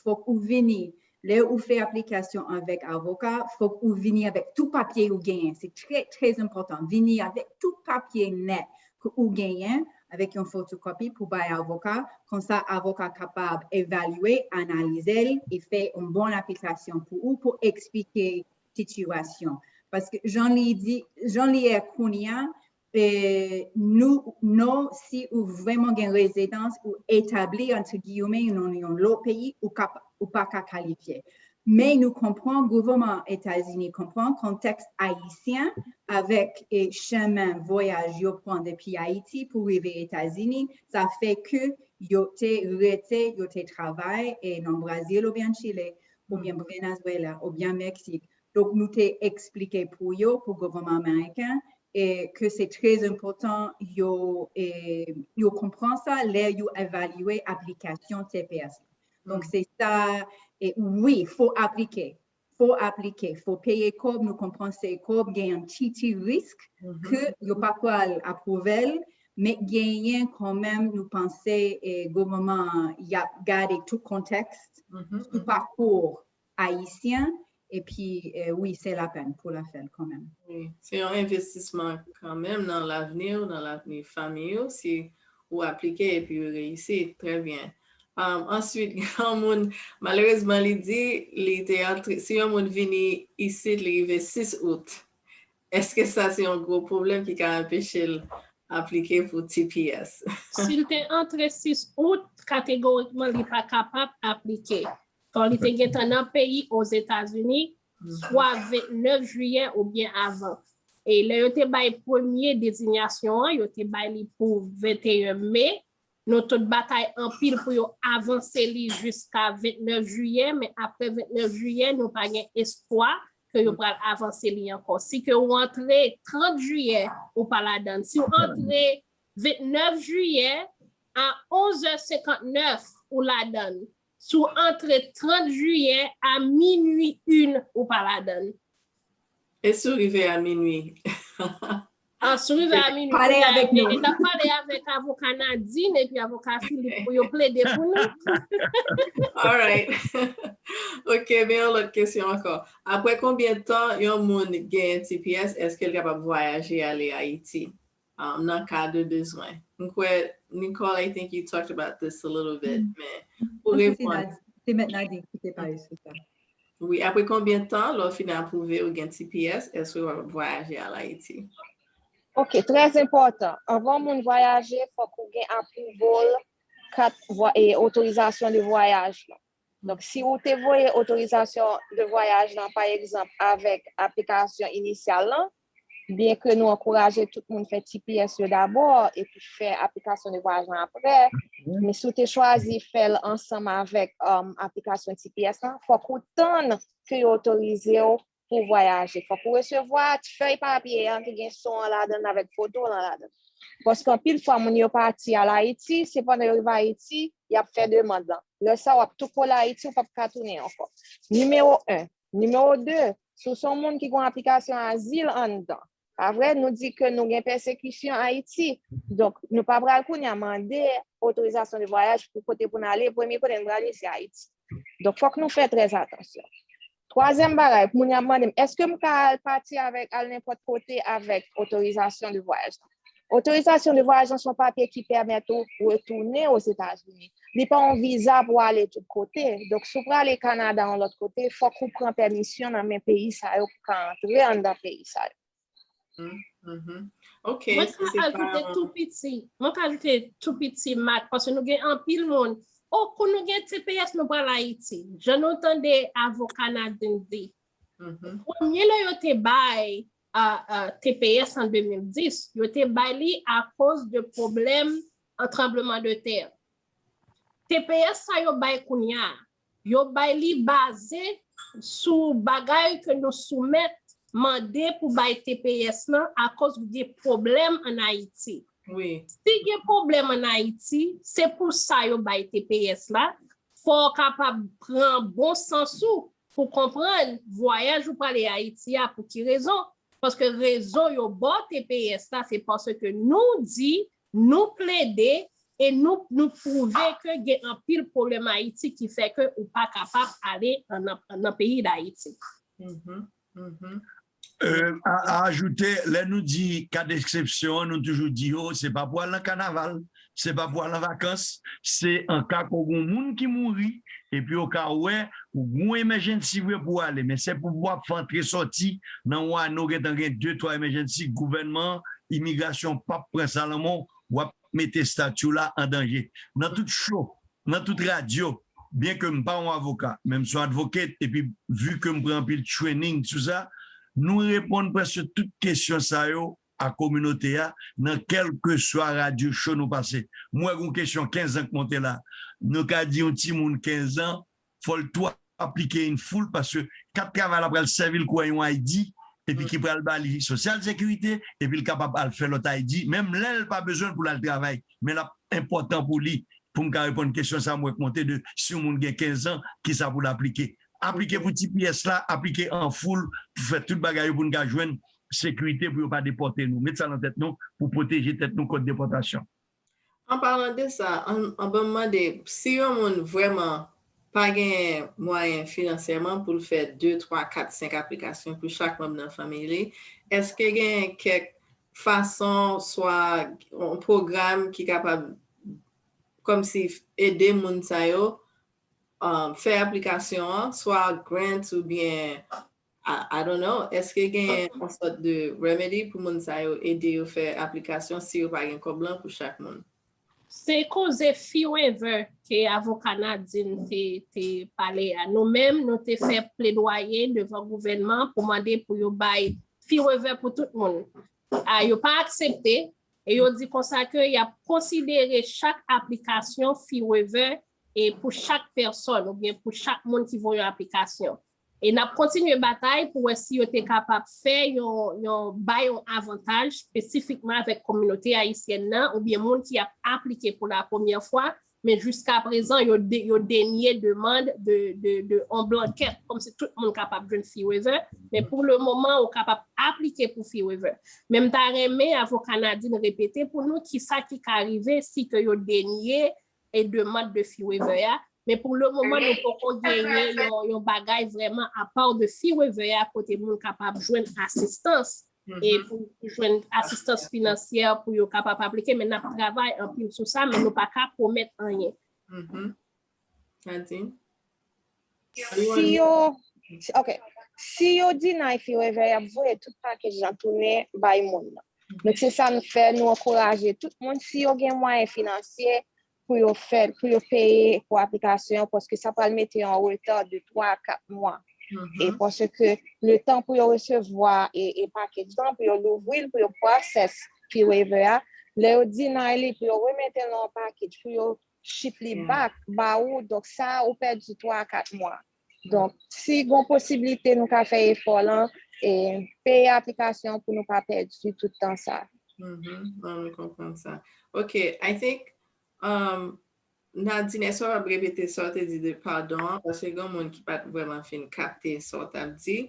fòk ou vini, lè ou fè aplikasyon avèk avoka, fòk ou vini avèk tout papye ou genyen. Se trè, trè enpòtan. Vini avèk tout papye nèt ke ou genyen, avèk yon fotokopi pou bay avoka. Konsa, avoka kapab evalye, analize l e fè yon bon aplikasyon pou ou, pou eksplike sitiyasyon. Paske jan li di, jan li ye kounye a, e, nou, non, si ou vrèman gen rezidans, ou etabli, antre giyome, nan yon lòt peyi, ou ka, ou pa ka kalifye. Men nou konprann, gouvènman Etazini konprann kontèks ayisyen avèk, e, chemen vwayaj yo pran depi Ayiti pou rive Etazini, sa fè ke yo te rete, yo te travay, e, nan Brazil oubyen Chile, oubyen Venezuela, oubyen Meksik. Donk, nou te eksplike pou yo, pou gouvènman ameriken, e ke se trè enpòtan yo, e, yo konprann sa lè yo evalye aplikasyon T P S la. Donk, se sa, e wi, fo aplike. Fo aplike, fo peye kòb, nou konn panse kòb gen yon ti, ti risk ke yo pa pral apwouve l, men genyen kanmenm nou panse e gouvènman an y ap gade tout kontèks sou pakou ayisyen, epi e wi, se lapèn pou l ap fè l kanmenm. Wi, se yon envestisman kanmenm nan lavni w, nan lavni fanmi w, si ou aplike epi ou reyisi, trè byen. Um, answit, gen yon moun, malerezman, li di li te antre, si yon moun vini isit, li rive sis out, èske sa se yon gwo pwoblèm ki ka anpeche l aplike pou T P S? Si l te antre sis out, kategorikman, li pa kapab aplike. Fò li te gentan nan peyi Ozetazini, swa vennèf jiyè oubyen avan. E lè yo te bay premye dezinyasyon an, yo te bay li pou venteyen me. Nou tout batay anpil pou yo avanse li jiska vennèf jiyè, men apre vennèf jiyè, nou pa gen espwa ke yo pral avanse li ankò. Si ke ou antre trant jiyè, ou pa ladann. Si w antre vennèf jiyè, a onz è senkantnèf, ou ladann. Si w antre trant jiyè, a minui en, ou pa ladann. E si w rive a minui? Ah, si w rive a minui, pale avèk nou. N ap pale avèk avoka Nadine epi avoka Philippe pou yo plede pou nou. Alright. Ok, men yon lòt kesyon ankò. Apre konbyen tan yon moun genyen T P S, èske l kapab vwayaje ale Ayiti? Um, nan ka de bezwen. M kwè, Nicole, I think you talked about this a little bit, men pou reponn. Se mèt Nadine ki te pale sou sa. Wi, apre konbyen tan, lè w fin apwouve ou gen T P S, èske w ap vwayaje al Ayiti? Ok, trè enpòtan. Anvan moun vwayaje, fòk ou gen apwouval kat e otorizasyon de vwayaj lan. Donk, si ou te voye otorizasyon de vwayaj lan, pa egzanp, avèk aplikasyon inisyal lan, byen ke nou ankouraje tout moun fè T P S yo dabò epi fè aplikasyon de vwayaj lan apre, men si w te chwazi fè l ansanm avèk um, aplikasyon T P S lan, fòk ou tann ke yo otorize w pou vwayaje. Fòk ou resevwa fèy papye an ki gen son an ladan l avèk foto w lan ladan l. Paske anpil fwa, moun yo pati al Ayiti, se pandan yo rive Ayiti, y ap fè demann lan. Lè sa a, w ap tou kole Ayiti, ou p ap ka tounen ankò. Nimewo en. Nimewo de, si w se yon moun ki gen yon aplikasyon azil anndan, pa vre, nou di ke nou gen pèsekisyon Ayiti. Donk, nou pa pral kounye a mande otorizasyon de vwayaj pou kote pou n ale. Premye kote n prale, se Ayiti. Donk, fòk nou fè trè atansyon. Twazyèm bagay, moun yo ap mande m, èske m ka al pati avèk, al nenpòt kote avèk otorizasyon de vwayaj? Otorizasyon de vwayaj lan se yon papye ki pèmèt ou retounen Ozetazini. Li pa yon viza pou ale tout kote. Donk, si w prale Kanada yon lòt kote, fòk ou pran pèmisyon nan men peyi sa yo pou w ka antre anndan peyi sa yo. Mhm. Ok, Mwen si ka se pa ajoute tou piti, mwen ka ajoute tou piti, Mak, paske nou gen anpil moun. O, kou nou gen T P S, nou pral Ayiti. Jan nou tande avoka Nadine di. Mhm. Premye lè yo te bay a, a, T P S an de mil dis, yo te bay li akoz de pwoblèm an tranbleman de tè. T P S sa yo bay kounye a, yo bay li baze sou bagay ke nou soumèt mande pou bay T P S lan akoz gen pwoblèm an Ayiti. Wi. Si gen pwoblèm an Ayiti, se pou sa yo bay T P S la. Fò w kapab pran bon sans ou pou konprann vwayaj ou prale Ayiti a pou ki rezon. Paske rezon yo ba w T P S la, se paske nou di, nou plede e nou, nou pwouve ke gen anpil pwoblèm Ayiti ki fè ke ou pa kapab ale an, an, nan peyi Dayiti. Mhm. Mhm. Euh, a, a ajoute, lè nou di ka deksepsyon an, nou toujou di yo, se pa pou al nan kanaval, se pa pou al an vakans, se an ka ke w gen yon moun ki mouri, epi w ka wè, ou gen yon emergency vre pou w ale, men se pou w ap fè antre sòti nan yon ane, w gentan gen de twa emergency, gouvènman, imigrasyon p ap pran sa nan men w, w ap mete estati w la an danje. Nan tout show, nan tout radyo, byen ke m pa yon avoka, men m se yon advocate, epi vi ke m pran anpil training sou sa, nou reponn prèske tout kesyon sa yo a kominote a nan kèlkeswa radyo show nou pase. M wè gen yon kesyon kenz an k monte la. Nou ka di yon timoun kenz an, fò l tou aplike in full paske kat travay la pral sèvi l kou yon I D, epi ki pral ba li sosyal sekirite, epi l kapab al fè lòt I D, menm lè l pa bezwen l pou l al travay, men l ap enpòtan pou li. pou m ka reponn kesyon sa a, m wè k monte de si yon moun gen kenz an, kisa pou l aplike. Aplike pou T P S la, aplike an foul pou fè tout bagay yo pou n ka jwenn sekirite pou yo pa depòte nou. Met sa nan tèt nou pou pwoteje tèt nou kont depòtasyon. An palan de sa, an, an ban m mande, si yon moun vrèman pa gen mwayen finansyèman pou l fè de, twa, kat, senk aplikasyon pou chak manm nan fanmi li, èske gen kèk fason, swa yon pwogram ki kapab kòmsi ede moun sa yo um, fè aplikasyon an, swa grant oubyen I, I don't know, èske gen yon sòt de remedy pou moun sa yo ede yo fè aplikasyon si yo pa gen kòb lan pou chak moun? Se koze fee waiver ke avoka Nadine te, te pale a. Nou menm, nou te fè pledwaye devan gouvènman pou mande pou yo bay fee waiver pou tout moun. A, yo pa aksepte, e yo di konsa ke y ap konsidere chak aplikasyon fee waiver e pou chak pèsòn oubyen pou chak moun ki voye yon aplikasyon. E n ap kontinye batay pou wè si yo te kapab fè yon, yon bay yon avantaj espesifikman avèk kominote ayisyèn nan oubyen moun ki ap aplike pou la premyè fwa, men jiska prezan yo, de, yo denye demann de, de, de yon blankèt, kòmsi tout moun kapab jwenn fee waiver, men pou le moman ou kapab aplike pou fee waiver. Men m ta renmen avoka Nadine repete pou nou kisa ki ka rive si ke yo denye e demann de fee waiver a, men pou le moman nou poko genyen yon, yon bagay vrèman apa de fee waiver a kote moun kapab jwenn asistans e pou jwenn asistans finansyè pou yo kapab aplike, men n ap travay anpil sou sa, men nou pa ka pwomèt anyen. Nadine? Si yo, ok, si yo deny fee waiver, y ap voye tout package lan tounen bay moun nan. Donk se sa nou fè, nou ankouraje tout moun, si yo gen mwayen finansye pou yo fè, pou yo peye pou aplikasyon, paske sa pral mete yo an reta de twa a kat mwa. E paske letan pou yo resevwa e, e package lan, pou yo louvri l, pou yo process fee waiver a, lè yo deny li, pou yo remete l nan yon package, pou yo ship li back ba ou, donk sa ou pèdi twa a kat mwa. Donk si gon posiblite nou ka fè efò lan, e peye aplikasyon pou nou pa pèdi tout tan sa. Mwen konprann sa. Ok, I think um, Nadine, èske w ap repete sa w te di de padon an? Paske gen moun ki pa t vrèman fin kapte sa w t ap di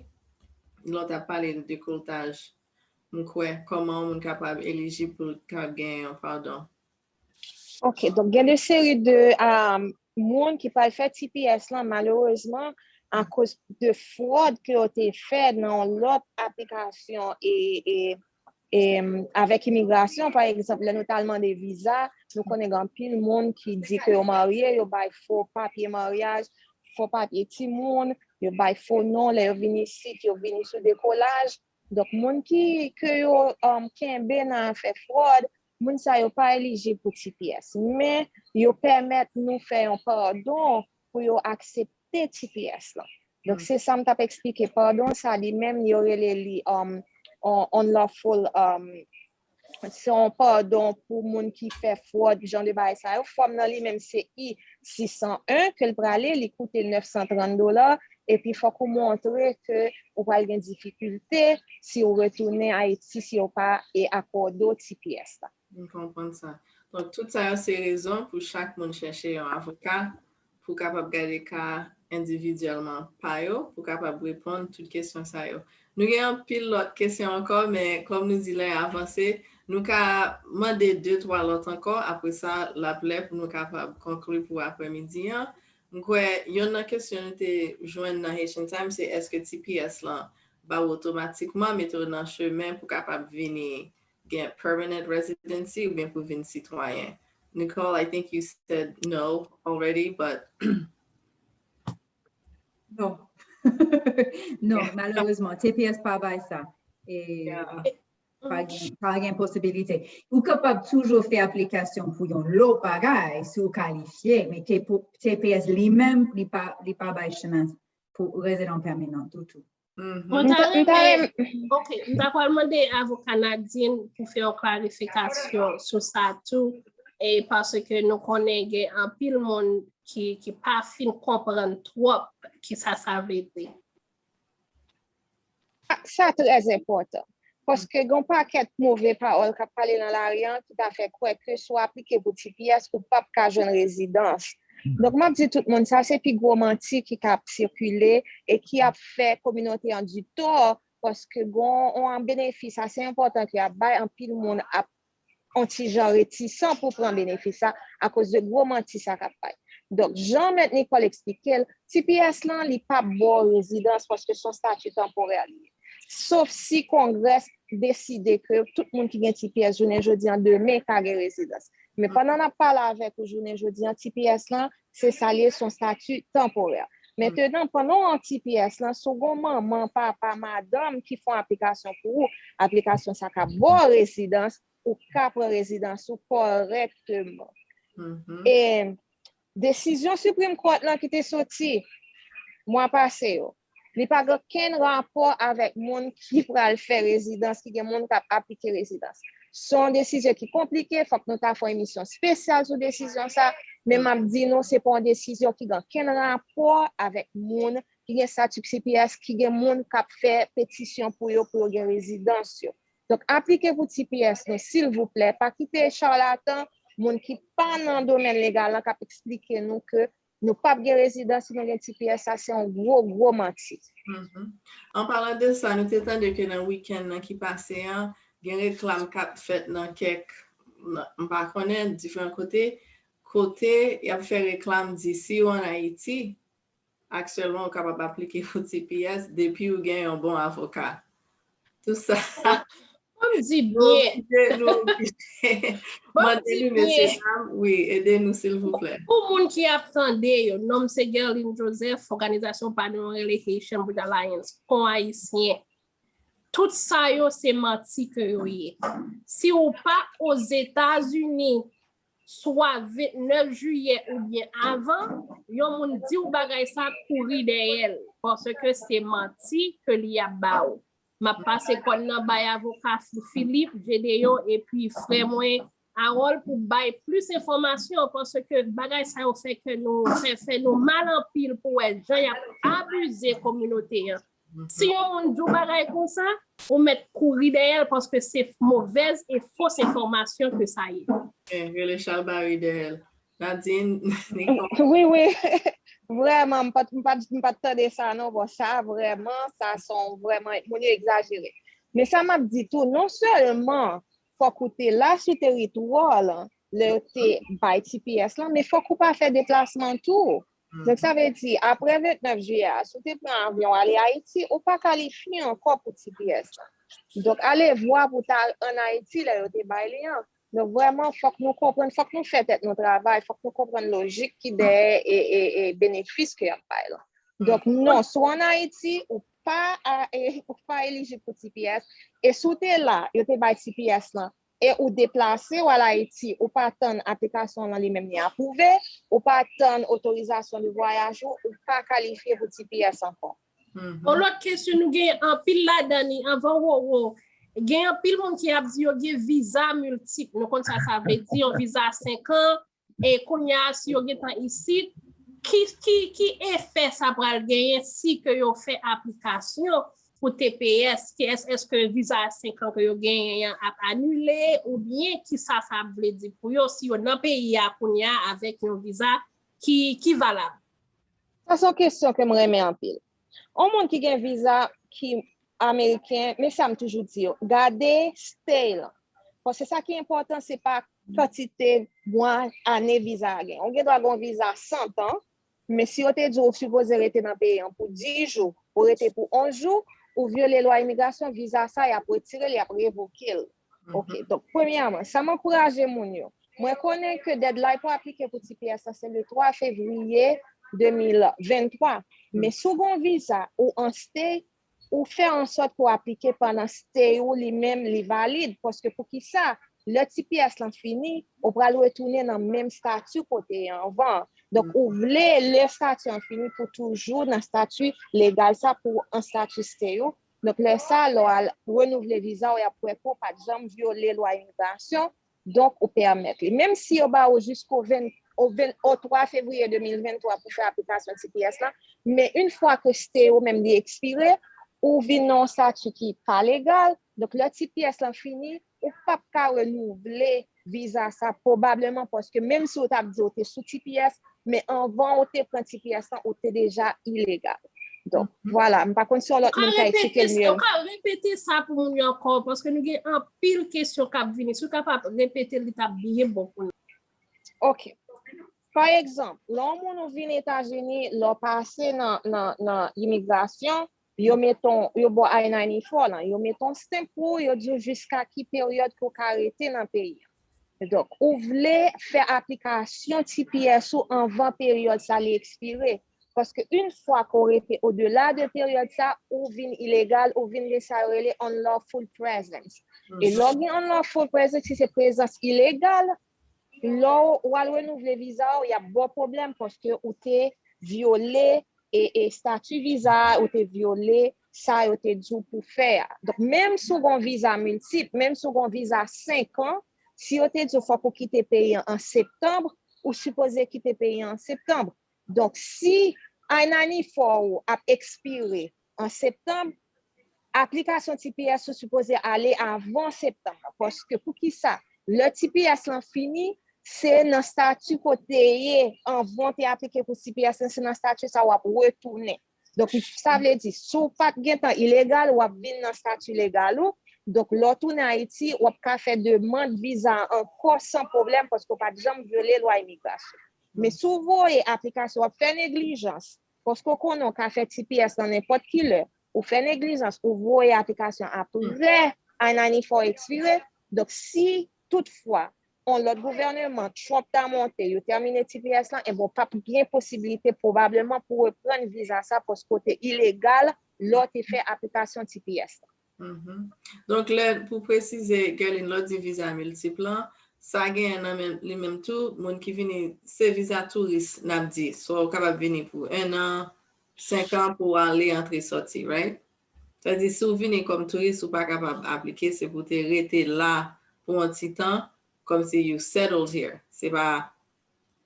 lè w t ap pale de dekoltaj. M kwè, kòman yon moun kapab elijib pou l ka gen yon padon? Ok, donk gen de seri de um, moun ki pral fè T P S lan, malerezman, akoz de fwòd ke yo te fè nan yon lòt aplikasyon e, e, e avèk imigrasyon, pa egzanp, lè nou t al mande viza, nou konnen gen anpil moun ki di ke yo marye, yo bay fo papye maryaj, fo papye timoun, yo bay fo non, lè yo vin isit, yo vini sou dekolaj. Donk, moun ki ke yo um, kenbe nan afè fwòd, moun sa yo pa elijib pou T P S. Men, yo pèmèt nou fè yon padon pou yo aksepte T P S lan. Donk, se sa m t ap eksplike. Padon sa li menm, yo rele li um, on, unlawful um, se yon padon pou moun ki fè fwòd, jan de bagay sa yo. Fòm nan li menm se I sis san en ke l prale, li koute nèf san trant dola, epi fòk ou montre ke ou pral gen difikilte si ou retounen Ayiti, si yo pa e akòde w T P S la. M konprann sa. Donk, tout sa yo se rezon pou chak moun chèche yon avoka pou kapab gade ka endividyèlman pa yo, pou kapab reponn tout kesyon sa yo. Nou gen anpil lòt kesyon ankò, men kòm nou di lè a avanse, nou ka mande de, twa lòt ankò, apre sa, l ap lè pou nou kapab konkli pou aprèmidi an. M kwè, yonn nan kesyon nou te jwenn nan Haitian Times, se èske T P S lan ba w otomatikman mete w nan chemen pou kapab vini gen permanent residency oubyen pou vin sitwayen. Nicole, I think you said no already, but Non. Non, malerezman, T P S pa bay sa. E pa gen, pa gen posibilite. Ou kapab toujou fè aplikasyon pou yon lòt bagay si ou kalifye, men T P S li menm, li pa, li pa bay chans pou rezidan pèmanan ditou. Mwen ta renmen, ok, m ta pral mande avoka Nadine pou fè yon klarifikasyon sou sa tou, e paske nou konnen gen anpil moun ki, ki pa fin konprann twòp kisa sa vle di. Sa trè enpòtan. paske gen yon pakèt move pawòl k ap pale nan lari an ki ta fè kwè ke si w aplike pou T P S, ou p ap ka jwenn rezidans. Donk, m ap di tout moun, sa se pi gwo manti ki ka ap sikile e ki ap fè kominote an di tò, paske gen yon benefis ase enpòtan ke y ap bay, anpil moun ap yon ti jan retisan pou pran benefis sa akoz de gwo manti sa k ap bay. Donk, jan Mèt Nicole eksplike l, T P S lan, li p ap ba w rezidans paske se yon stati tanporè li ye. Sof si Kongrè deside ke tout moun ki gen T P S jounen jodi an, demen ka gen rezidans. Men pandan n ap pale avèk ou jounen jodi an, T P S lan, se sa l ye, se yon stati tanporè. Mentnan, pandan w an T P S lan, si w gen manman, papa, madanm ki fè yon aplikasyon pou ou, aplikasyon sa ka ba w rezidans, ou ka pran rezidans ou kòrèkteman. E desizyon Supreme Court lan ki te soti mwa pase yo, li pa gen okenn rapò avèk moun ki pral fè rezidans, ki gen moun k ap aplike rezidans. Se yon desizyon ki konplike, fòk nou ta fè yon emisyon espesyal sou desizyon sa, men m ap di nou, se pa yon desizyon ki gen okenn rapò avèk moun ki gen stati T P S, ki gen moun k ap fè petisyon pou yo, pou yo gen rezidans yo. Donk, aplike pou T P S nou, silvouplè. Pa kite chalatan, moun ki pa nan domèn legal lan k ap eksplike nou ke nou p ap gen rezidans si nou gen T P S, sa se yon gwo, gwo manti. An palan de sa, nou te tande ke nan wikenn nan ki pase an, gen reklam k ap fèt nan kèk, m pa konnen, diferan kote, kote y ap fè reklam di si w ann Ayiti, aktyèlman ou kapab aplike pou T P S depi ou gen yon bon avoka. Tout sa. Ban m di byen. Mande li, mesye dam, wi, ede nou silvouplè. Pou moun ki ap tande yo, non m se Guerline Joseph, òganizasyon Padon Relocation Bridge Alliance, kon Ayisyen. Tout sa yo se manti ke yo ye. Si ou pa Ozetazini, swa vennèf jiyè oubyen avan, yon moun di w bagay sa, kouri dèyè l, paske se manti ke li ap ba w. M ap pase kòn nan bay avoka Philippe, Gedeon, epi frè mwen Harold pou bay plis enfòmasyon, paske bagay sa yo fè kè nou, fè, fè nou mal anpil pou wè jan y ap abize kominote an. Si yon moun di w bagay konsa, ou mèt kouri dèyè l paske se movèz e fos enfòmasyon ke sa ye. Rele chalbari dèyè l. Nadine, Wi, wi. Vrèman, m pa t tande sa non, bon, sa vrèman, sa se yon vrèman, moun yo egzajere. Men sa m ap di tou, non sèlman fòk ou te la sou teritwa w lan, lè yo te bay T P S lan, men fòk ou pa fè deplasman tou. Donk, sa vle di, apre vennèf jiyè a, si w te pran avyon ale Ayiti, ou pa kalifye ankò pou T P S lan. Donk, alevwa pou w t al ann Ayiti lè yo te bay li an. Donk, vrèman, fòk nou konprann, fòk nou fè tèt nou travay, fòk nou konprann lojik ki dèyè e, e, e benefis ke y ap bay lan. Donk, non, si w ann Ayiti, ou pa, a, e, ou pa elijib pou T P S. E si w te la, yo te bay T P S lan, e ou deplase w al Ayiti, ou pa tann aplikasyon w lan li menm li apwouve, ou pa tann otorizasyon de vwayaj ou, ou pa kalifye pou T P S ankò. Yon lòt kesyon nou gen anpil ladan li anvan Roro. Gen anpil moun ki ap di yo gen viza miltip. Nou konn sa sa vle di, yon viza senk an. E kounye a, si yo gentan isit, ki, ki, ki efè sa pral genyen si ke yo fè aplikasyon pou T P S? Ki, èske viza senk an ke yo genyen an ap anile oubyen kisa sa ap vle di pou yo si yo nan peyi a kounye a avèk yon viza ki, ki valab? Sa se yon kesyon ke m renmen anpil. Yon moun ki gen viza ki ameriken, men sa m toujou di yo, gade stay lan. Paske sa ki enpòtan, se pa kantite mwa, ane viza a gen. Ou gen dwa gen yon viza san tan, men si yo te di w ou sipoze rete nan peyi an pou dis jou, ou rete pou onz jou, ou vyole lwa imigrasyon, viza sa, y ap retire l, y ap revoke l. Ok, donk, premyèman, sa m ankouraje moun yo. Mwen konnen ke deadline pou aplike pou T P S lan se le twa fevriye de mil venntwa. Men si w gen yon viza ou an stay, ou fè an sòt pou w aplike pandan stay ou li menm li valid. Paske poukisa? Lè T P S lan fini, ou pral retounen nan menm stati kote ye anvan. Donk, ou vle lè stati an fini pou toujou nan stati legal sa pou an stati stay ou. Donk, lè sa, lè w al renouvle viza w, y ap wè ke w pa t janm vyole lwa imigrasyon, donk ou pèmèt li. Menm si yo ba ou jisko ven, o ven, o twa fevriye de mil venntwa pou fè aplikasyon T P S lan, men yon fwa ke stay ou menm li ekspire, ou vin nan yon stati ki pa legal, Donk, lè T P S lan fini, ou p ap ka renouvle viza sa, pwobableman, paske menm si w t ap di w te sou T P S, men anvan ou te pran T P S lan, ou te deja ilegal. Donk, vwala, m pa konn si yon lòt moun ka eksplike l mye. Ou ka repete sa pou moun yo ankò, paske nou gen anpil kesyon k ap vini. Si w kapab repete l, li t ap byen bon pou nou. Ok. Pa egzanp, lè yon moun ou vin Etazini, lè w pase nan, nan, nan imigrasyon, yo meton, yo ba w I ninety-four lan, yo meton stamp pou ou, yo di w jiska ki peryòd ke w ka rete nan peyi an. Donk, ou vle fè aplikasyon T P S ou anvan peryòd sa li ekspire. Paske yon fwa ke w rete odela de peryòd sa, ou vin ilegal, ou vin gen sa yo rele unlawful presence. E lè w gen unlawful presence, ki se prezans ilegal, lè w al renouvle viza w, y ap ba w pwoblèm paske ou te vyole e, e estati viza a, ou te vyole sa yo te di w pou fè a. Donk, menm si w gen yon viza miltip, menm si w gen yon viza senk an, si yo te di w fòk ou kite peyi an an septanm, ou sipoze kite peyi an an septanm. Donk, si I ninety-four ou ap ekspire an septanm, aplikasyon T P S ou sipoze ale avan septanm nan. Paske poukisa? Lè T P S lan fini, se nan stati kote ye anvan w te aplike pou T P S lan, se nan stati sa w ap retounen. Donk, sa vle di, si w pa t gentan ilegal, w ap vin nan stati legal ou. Donk, lè w tounen Ayiti, w ap ka fè demann viza a ankò san pwoblèm paske w pa t janm vyole lwa imigrasyon. Men si w voye aplikasyon, w ap fè neglijans, paske w konnen w ka fè T P S lan nenpòt ki lè, ou fè neglijans, ou voye aplikasyon apre I ninety-four ekspire. Donk, si toutfwa yon lòt gouvèneman, Trump ta monte, yo tèmine T P S lan, ebyen, w p ap gen posibilite pwobableman pou reprann viza sa paske w te ilegal lè w te fè aplikasyon T P S lan. Donk, lè, pou presize, Guerline, lè w di viza miltip lan, sa genyen nan men, li menm tou, moun ki vini, se viza touris, n ap di. Swa w kapab vini pou en an, senk an pou w ale antre sòti, right? Sa vle di, si w vini kòm touris, ou pa kapab aplike, se pou w te rete la pou yon ti tan, kòmsi you settled here. Se pa.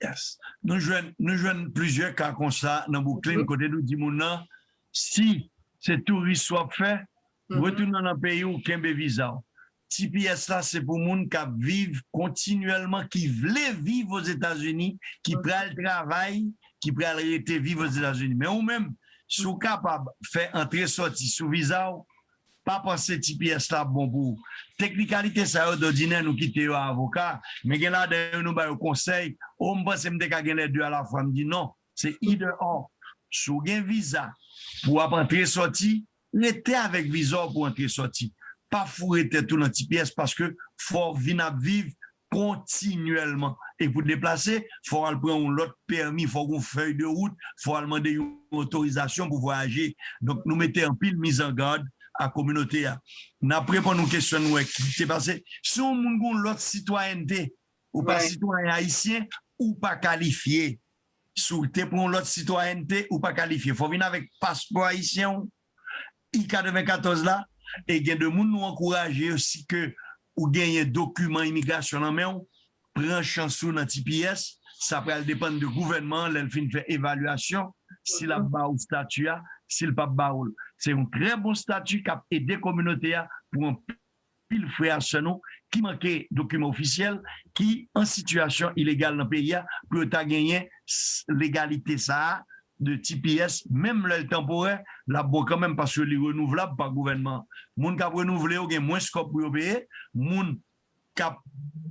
Yes. Nou jwenn, nou jwenn plizyè ka konsa nan Brooklyn, kote nou di moun nan, si se touris w ap fè, retounen nan peyi w, kenbe viza w. T P S la, se pou moun k ap viv kontinyèlman, ki vle viv Ozetazini, ki pral travay, ki pral rete viv Ozetazini. Men ou menm, si w kapab fè antre sòti sou viza w, pa panse T P S la ap bon pou ou. Teknikalite sa yo, dòdinè, nou kite yo a avoka, men gen ladan yo, nou ba yo konsèy, o, m panse m te ka gen lè de alafwa, m di non, se either or. Si w gen viza pou w ap antre sòti, rete avèk viza w pou antre sòti. Pa foure tèt ou nan T P S paske fò w vin ap viv kontinyèlman. E pou deplase, fò w al pran yon lòt pèmi, fò w gen yon fèy de wout, fò w al mande yon otorizasyon pou vwayaje. Donk, nou mete anpil mizangad a kominote a. N ap reponn yon kesyon nou wè ki te pase. Si yon moun gen yon lòt sitwayènte, ou pa sitwayen ayisyen, ou pa kalifye. Si w te pran yon lòt sitwayènte, ou pa kalifye. Fò w vin avèk paspò ayisyen w, I katrevenkatòz la, e gen de moun nou ankouraje yo, si ke ou genyen dokiman imigrasyon nan men w, pran chans ou nan T P S, sa pral depann de gouvènman an lè l fin fè evalyasyon, si l ap ba ou stati a, si l p ap ba ou l. Se yon trè bon stati k ap ede kominote a pou anpil frè ak sè nou ki manke dokiman ofisyèl, ki an sitiyasyon ilegal nan peyi a, pou yo ta genyen s-, legalite sa a de T P S, menm lè l tanporè, l ap bon kanmenm paske li renouvlab pa gouvènman an. Moun k ap renouvle yo gen mwens kòb pou yo peye, moun k ap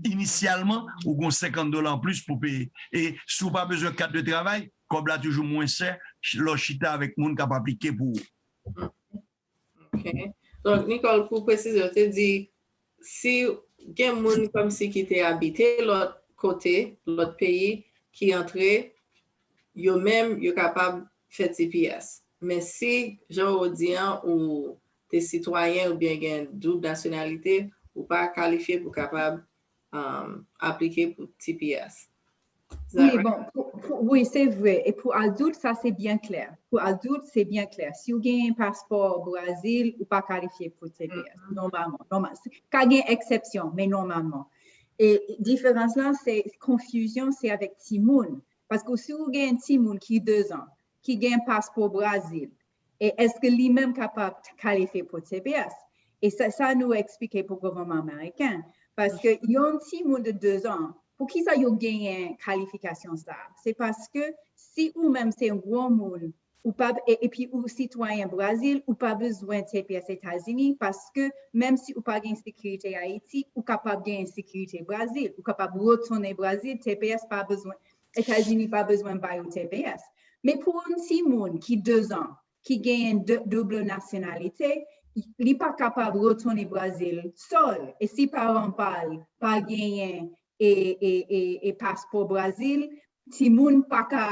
inisyalman, ou gen senkant dola anplis pou peye. E si w pa bezwen kat de travay, kòb la toujou mwens chè lè w chita avèk moun k ap aplike pou ou. Ok. Donk, Nicole, pou presize, w te di, si gen moun kòmsi ki te abite lòt kote, lòt peyi, ki antre, yo menm, yo kapab fè T P S. Men si, jan w di an, ou te sitwayen oubyen gen doub nasyonalite, ou pa kalifye pou kapab, um, aplike pou T P S. Is that Wi, bon, pou, pou, wi, se vre. E pou adout, sa se byen klè. Pou adout, se byen klè. Si w genyen paspò Brazil, ou pa kalifye pou T P S, nòmalman. Nòmal. Ka gen eksepsyon, men nòmalman. E diferans lan, se konfizyon, se avèk timoun. Paske si w gen timoun ki dezan, ki gen paspò Brazil, e èske li menm kapab kalifye pou T P S? E sa, sa nou eksplike pou gouvènman ameriken. Paske yon timoun de de zan, poukisa yo genyen kalifikasyon sa? Se paske si ou menm se yon gwo moun, ou pa, e, epi ou sitwayen Brazil, ou pa bezwen T P S Etazini, paske menm si ou pa gen sekirite Ayiti, ou kapab gen sekirite Brazil, ou kapab retounen Brazil, T P S pa bezwen, Etazini pa bezwen ba yo T P S. Men pou yon timoun ki de zan, ki genyen de, double nasyonalite, li pa kapab retounen Brazil sèl. E si paran pa l pa genyen e, e, e, e paspò Brazil, timoun pa ka,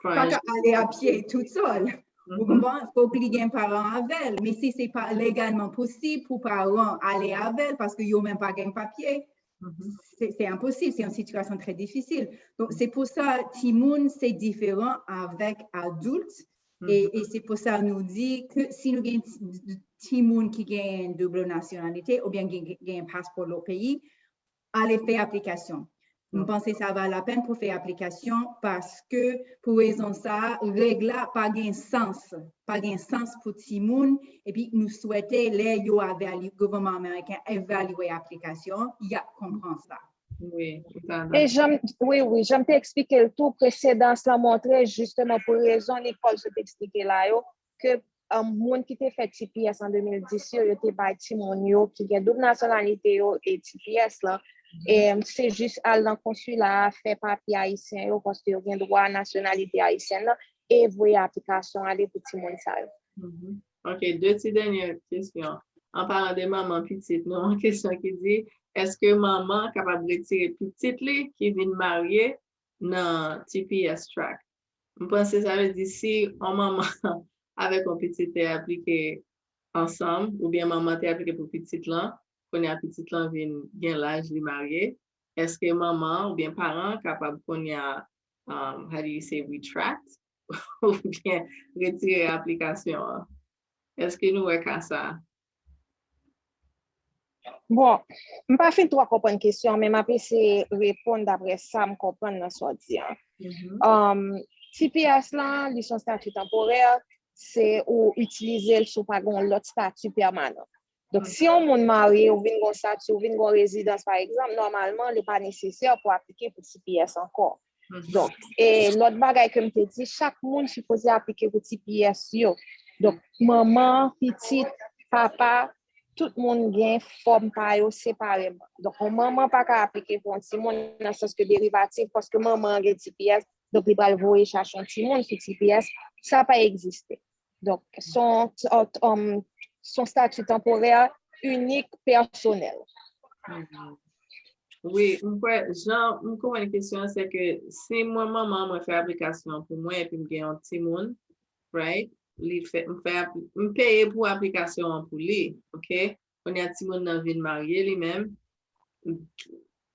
pa ka ale a pye tout sèl. Ou konprann? Fòk li gen paran avè l. Men si se pa legalman posib pou paran ale avè l, paske yo menm pa gen papye, se, se enposib, se yon sitiyasyon trè difisil. Donk, se pou sa, timoun, se diferan avèk adilt. E, e se pou sa nou di ke si nou gen ti- timoun ki gen double nasyonalite oubyen gen, gen paspò lòt peyi, ale fè aplikasyon. M panse sa va lapèn pou fè aplikasyon paske pou rezon sa, règ la pa gen sans. Pa gen sans pou timoun. Epi nou swete lè yo evalye, gouvènman ameriken evalye aplikasyon, y ap konprann sa. Wi, ou ta E jan, wi, wi, jan m te eksplike l tou, presedans lan montre jisteman pou rezon Nicole sot eksplike la yo, ke um, moun ki te fè T P S an de mil dis yo, yo te bay timoun yo ki gen doub nasyonalite yo e T P S lan. E um, se jis al nan konsila a fè papye ayisyen yo, paske yo gen dwa nasyonalite ayisyèn lan, e voye aplikasyon ale pou timoun sa yo. Ok, de ti dènye kesyon. An palan de manman pitit, nou yon kesyon ki di, èske manman kapab retire pitit li ki vin marye nan T P S track? M panse sa vle di si yon manman avèk yon pitit te aplike ansanm, oubyen manman te aplike pou pitit lan, kounye a pitit lan vin gen laj li marye, èske manman oubyen paran kapab kounye a, um, how do you say, retract? Oubyen retire aplikasyon an? Èske nou wè ka sa a? Bon, m pa fin twò konprann kesyon an, men m ap eseye reponn daprè sa m konprann nan sa w di an. Um, T P S lan, li se yon stati tanporè, se ou itilize l si w pa gen yon lòt stati pèmanan. Donk, si yon moun marye, ou vin gen yon stati, ou vin gen yon rezidans, pa egzanp, nòmalman, li pa nesesè pou aplike pou T P S ankò. Donk, e lòt bagay ke m te di, chak moun sipoze aplike pou T P S yo. Donk, manman, pitit, papa, tout moun gen fòm pa yo separeman. Donk, yon manman pa ka aplike pou yon timoun nan sans ke derivatif, paske manman an gen T P S, donk li pral voye chache yon timoun sou T P S, sa pa egziste. Donk, se yon, um, se yon stati tanporè, inik, pèsonèl. Wi, m kwè, jan m konprann kesyon an, se ke si mwen manman, mwen fè aplikasyon pou mwen epi m gen yon timoun, right? Li fè, m fè, m peye pou aplikasyon an pou li, ok? Kounye a timoun nan vin marye li menm.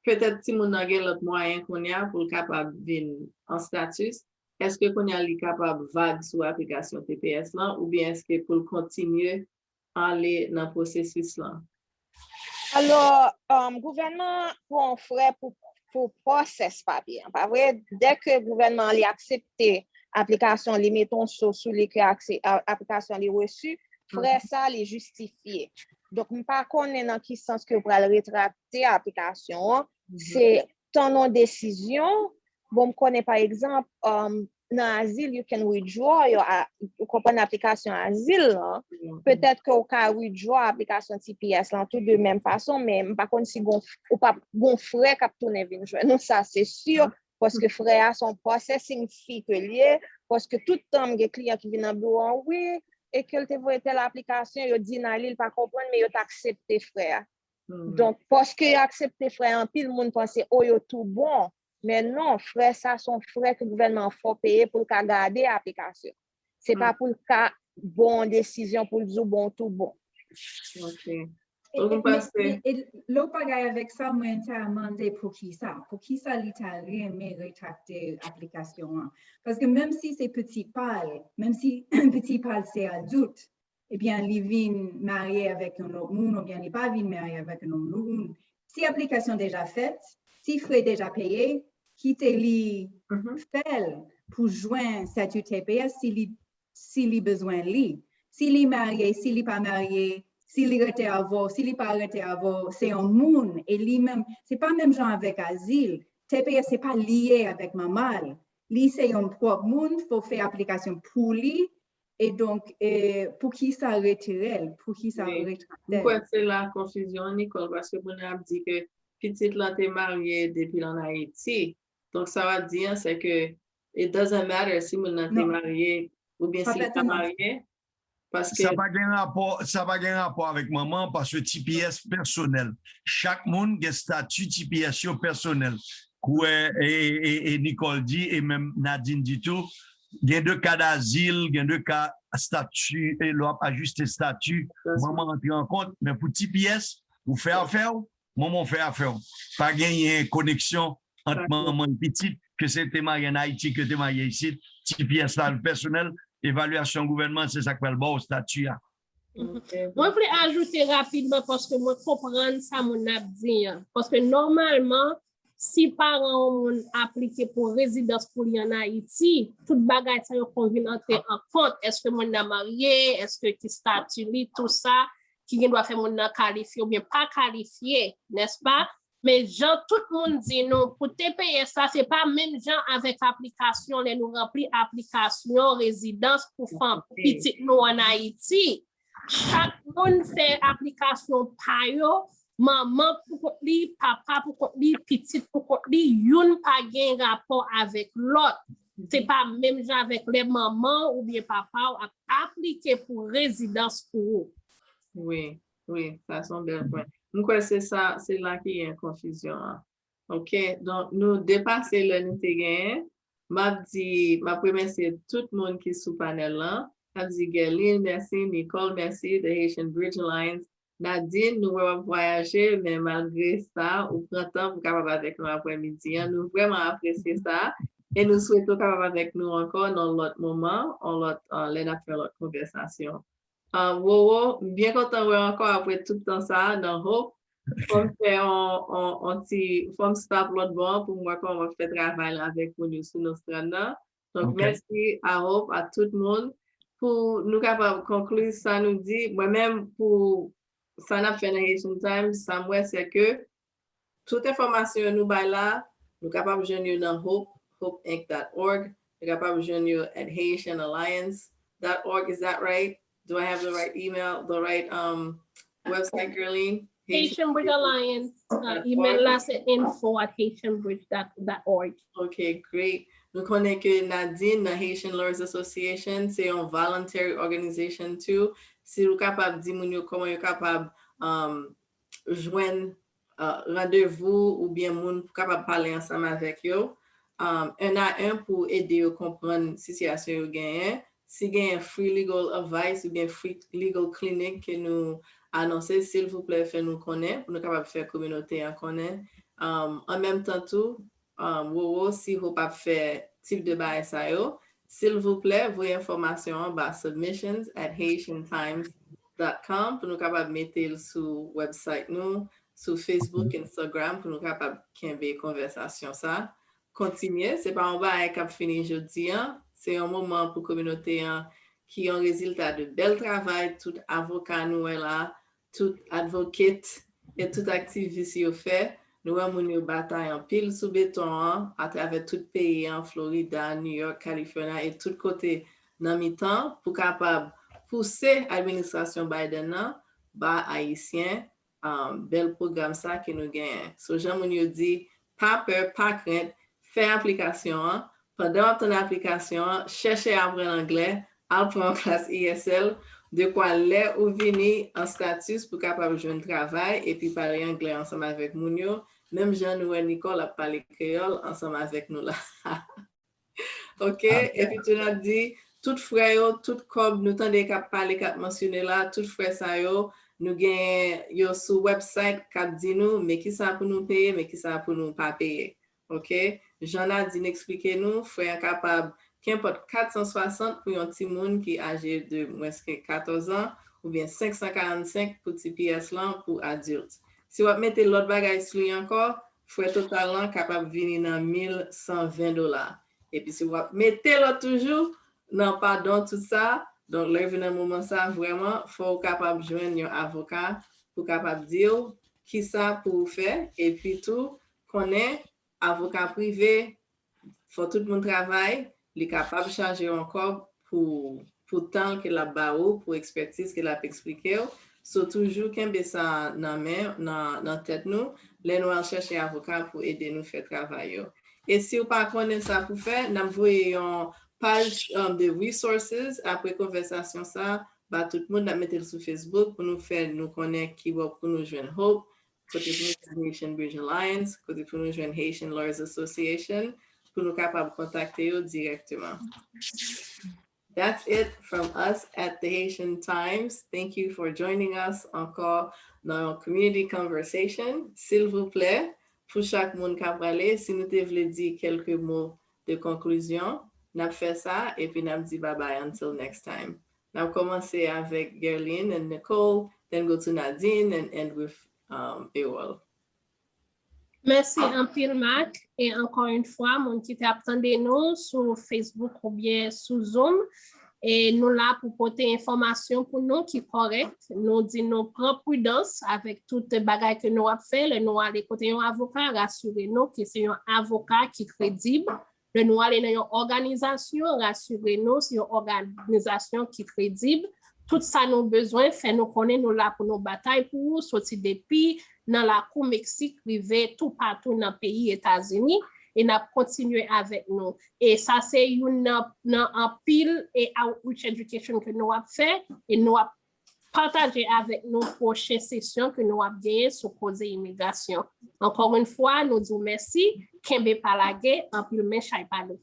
Petèt timoun nan gen lòt mwayen kounye a pou l kapab vin an status. Èske kounye a li kapab vag sou aplikasyon T P S lan oubyen èske pou l kontinye ale nan pwosesis lan? Alò, um, gouvènman pran frè pou, pou pwosès papye an, pa vre? Dèke gouvènman an li aksepte aplikasyon, li mete yon so sou li ke aplikasyon li resi, frè sa li jistifye. Donk, m pa konnen nan ki sans ke yo pral retrakte aplikasyon an. Se tann yon desizyon. Bon, m konnen, pa egzanp, um, nan azil, you can withdraw your, ou konprann, aplikasyon azil lan. Petèt ke ou ka withdraw aplikasyon T P S lan tou de menm fason, men m pa konn si gon, ou p ap gon frè k ap tounen vin jwenn ou, sa se si. Paske frè a se yon processing fee ke l ye, paske tout tan m gen kliyan ki vin nan biwo an, wi, e ke l te voye tèl aplikasyon, yo deny li, l pa konprann, men yo t aksepte frè a. Donk, paske yo aksepte frè a, anpil moun panse, o, yo tou bon. Men non, frè sa se yon frè ke gouvènman an fè w peye pou l ka gade aplikasyon. Se pa pou l ka ba w yon desizyon pou l di w bon, ou tou bon. Ok. E, Donk, e, m panse. Men, e, e lè w pa gaye avèk sa, mwen ta mande poukisa. Poukisa li ta renmen retrakte aplikasyon an? Paske menm si se pitit pa l, menm si pitit pa l se adilt, ebyen, li vin marye avèk yon lòt moun, oubyen li pa vin marye avèk yon lòt moun. Si aplikasyon deja fèt, si frè deja peye, kite li fè l pou jwenn stati T P S si li, si li bezwen li. Si li marye, si li pa marye, Si li rete avè w, si li pa rete avè w, se yon moun, e li menm, se pa menm jan avèk azil. T P S se pa li ye avèk manman l. Li se yon pwòp moun, fò w fè aplikasyon pou li, e donk, e, pou ki sa retire l, pou ki sa retrakte l? Mwen kwè se la konfizyon an, Nicole, paske moun ap di ke pitit lan te marye depi l ann Ayiti. Donk, sa w ap di an, se ke it doesn't matter si moun nan te marye oubyen si l pa marye. Paske. Sa pa gen rapò, sa pa gen rapò avèk manman, paske T P S pèsonèl. Chak moun gen stati T P S yo pèsonèl. Kwè, e, e, e Nicole di, e menm Nadine di tou, gen de ka dazil, gen de ka stati, e lè w ap ajiste stati, manman antre an kont, men pou T P S, ou fè afè w, manman w fè afè w. Pa genyen koneksyon ant manman e pitit, ke se te marye ann Ayiti, ke te marye isit, T P S la l pèsonèl, evalyasyon gouvènman, se sa k pral ba w stati a. Mwen vle ajoute rapidman paske mwen konprann sa moun nan ap di an. Paske nòmalman, si paran yon moun aplike pou rezidans pou li ann Ayiti, tout bagay sa yo konn vin antre an kont. Èske moun nan marye? Èske ki stati li? Tou sa ki gen dwa fè moun nan kalifye oubyen pa kalifye, nèspa? Men jan tout moun di nou, pou T P S la, se pa menm jan avèk aplikasyon lè nou ranpli aplikasyon rezidans pou fanm pitit nou ann Ayiti. Chak moun fè aplikasyon pa yo, manman pou kont li, papa pou kont li, pitit pou kont li, youn pa gen rapò avèk lòt. Se pa menm jan avèk lè manman oubyen papa w ap aplike pou rezidans pou ou. Wi, wi, sa se yon bèl pwen. M kwè se sa, se la ki gen konfizyon an. Ok, donk nou depase lè nou te genyen. M ap di, m ap remèsye tout moun ki sou panèl lan. M ap di Guerline, mèsi, Nicole, mèsi, The Haitian Bridge Alliance. Nadine, nou wè w ap vwayaje, men malgre sa, ou pran tan pou w kapab avèk nou aprèmidi an. Nou vrèman apresye sa. E nou swete w kapab avèk nou ankò nan lòt moman, yon lòt, lè n ap fè lòt konvèsasyon. Wowo, m byen kontan wè w ankò apre tout tan sa a nan Hope. Fò m fè yon ti, fò m stop lòt bò an pou m wè kòman m ap fè travay la avèk moun yo sou Nostrand nan. Donk, mèsi a Hope, a tout moun. Pou nou kapab konkli sa nou di, mwen menm pou sa n ap fè nan Haitian Times, sa m wè se ke tout enfòmasyon yo nou bay la, nou kapab jwenn yo nan Hope, hopeinc dot org. Nou kapab jwenn yo at haitian alliance dot org. Is that right? Do I have the right email, the right um website, Guerline? Haitian Bridge Alliance, uh, email la se info at haitian bridge dot org. Ok, great. Nou konnen ke Nadine nan Haitian Lawyers Association, se yon voluntary organization too. Si ou kapab di moun yo kòman yo kapab um, jwenn uh, randevou oubyen moun pou kapab pale ansanm avèk yo, um, un à un pou ede yo konprann sitiyasyon yo genyen. Si genyen free legal advice oubyen free legal clinic ke nou anonse, silvouplè fè nou konnen pou nou kapab fè kominote an konnen. Um, an menm tan tou, um, Wowo, si Hope ap fè tip de bagay sa yo, silvouplè voye enfòmasyon an ba submissions at haitian times dot com pou nou kapab mete l sou website nou, sou Facebook, Instagram pou nou kapab kenbe konvèsasyon sa. Kontinye, se pa yon bagay k ap fini jodi an, se yon moman pou kominote an ki yon rezilta de bèl travay tout avoka nou wè la, tout advocate e tout aktivis yo fè. Nou wè moun yo batay anpil sou beton an atravè tout peyi an, Florida, New York, California e tout kote nan mitan pou kapab pouse administrasyon Biden nan ba Ayisyen um, bèl pwogram sa ke nou genyen. So, jan moun yo di, pa pè, pa krent, fè aplikasyon an. Pandan w ap tann aplikasyon an, chèche aprann anglè, al pran yon klas E S L, dekwa lè ou vini an status pou kapab jwenn travay epi pale anglè ansanm avèk moun yo, menm jan nou wè Nicole ap pale kreyòl ansanm avèk nou la. Ok, epi tou n ap di, tout frè yo, tout kòb nou tande k ap pale, k ap mansyone la, tout frè sa yo, nou gen yo sou website k ap di nou, men kisa pou nou peye, men kisa pou nou pa peye. Ok, jan Nadine eksplike nou, frè an kapab kenpòt kat san swasant pou yon timoun ki aje de mwens ke katòz an, oubyen senk san karannsenk pou T P S lan pou adilt. Si w ap mete lòt bagay sou li ankò, frè total lan kapab vini nan mil san ven dola. Epi si w ap mete lòt toujou, nan padon tout sa, Donk, lè vin nan moman sa, vrèman, fò w kapab jwenn yon avoka pou kapab di w kisa pou w fè, epi tou, konnen avoka prive, fò tout moun travay, li kapab chaje w ankò pou, pou tan ke l ap ba ou, pou ekspètiz ke l ap eksplike w. So, toujou kenbe sa nan men, nan, nan tèt nou, lè nou al chèche avoka pou ede nou fè travay yo. E si w pa konnen sa pou fè, n ap voye yon paj, um, de resources apre konvèsasyon sa, ba tout moun, n ap mete l sou Facebook pou nou fè nou konnen kibò pou nou jwenn Hope, kote pou nou jwenn Haitian Bridge Alliance, kote pou nou jwenn Haitian Lawyers Association, pou nou kapab kontakte yo dirèkteman. That's it from us at the Haitian Times. Thank you for joining us ankò nan yon community conversation. Silvouplè, pou chak moun k ap prale, si nou te vle di kèlke mo de konklizyon, n ap fè sa, epi n ap di bye bye until next time. N ap kòmanse avèk Gerline and Nicole, then go to Nadine and end with, um, Ewol. Mèsi anpil, Marc. E ankò yon fwa, moun ki t ap tande nou sou Facebook oubyen sou Zoom, e nou la pou pote enfòmasyon pou nou ki kòrèk. Nou di nou pran pridans avèk tout bagay ke nou ap fè. Lè nou ale kote yon avoka, rasire nou ke se yon avoka ki kredib. Lè nou ale nan yon òganizasyon, rasire nou se yon òganizasyon ki kredib. Tout sa nou bezwen, fè nou konnen nou la pou nou batay pou ou, soti depi nan lakou Meksik rive toupatou nan peyi Etazini, e n ap kontinye avèk nou. E sa se youn nan, nan anpil e outreach education ke nou ap fè, e nou ap pataje avèk nou pwochen sesyon ke nou ap genyen sou koze imigrasyon. Ankò yon fwa, nou di w mèsi, kenbe pa lage, anpil men chay pale.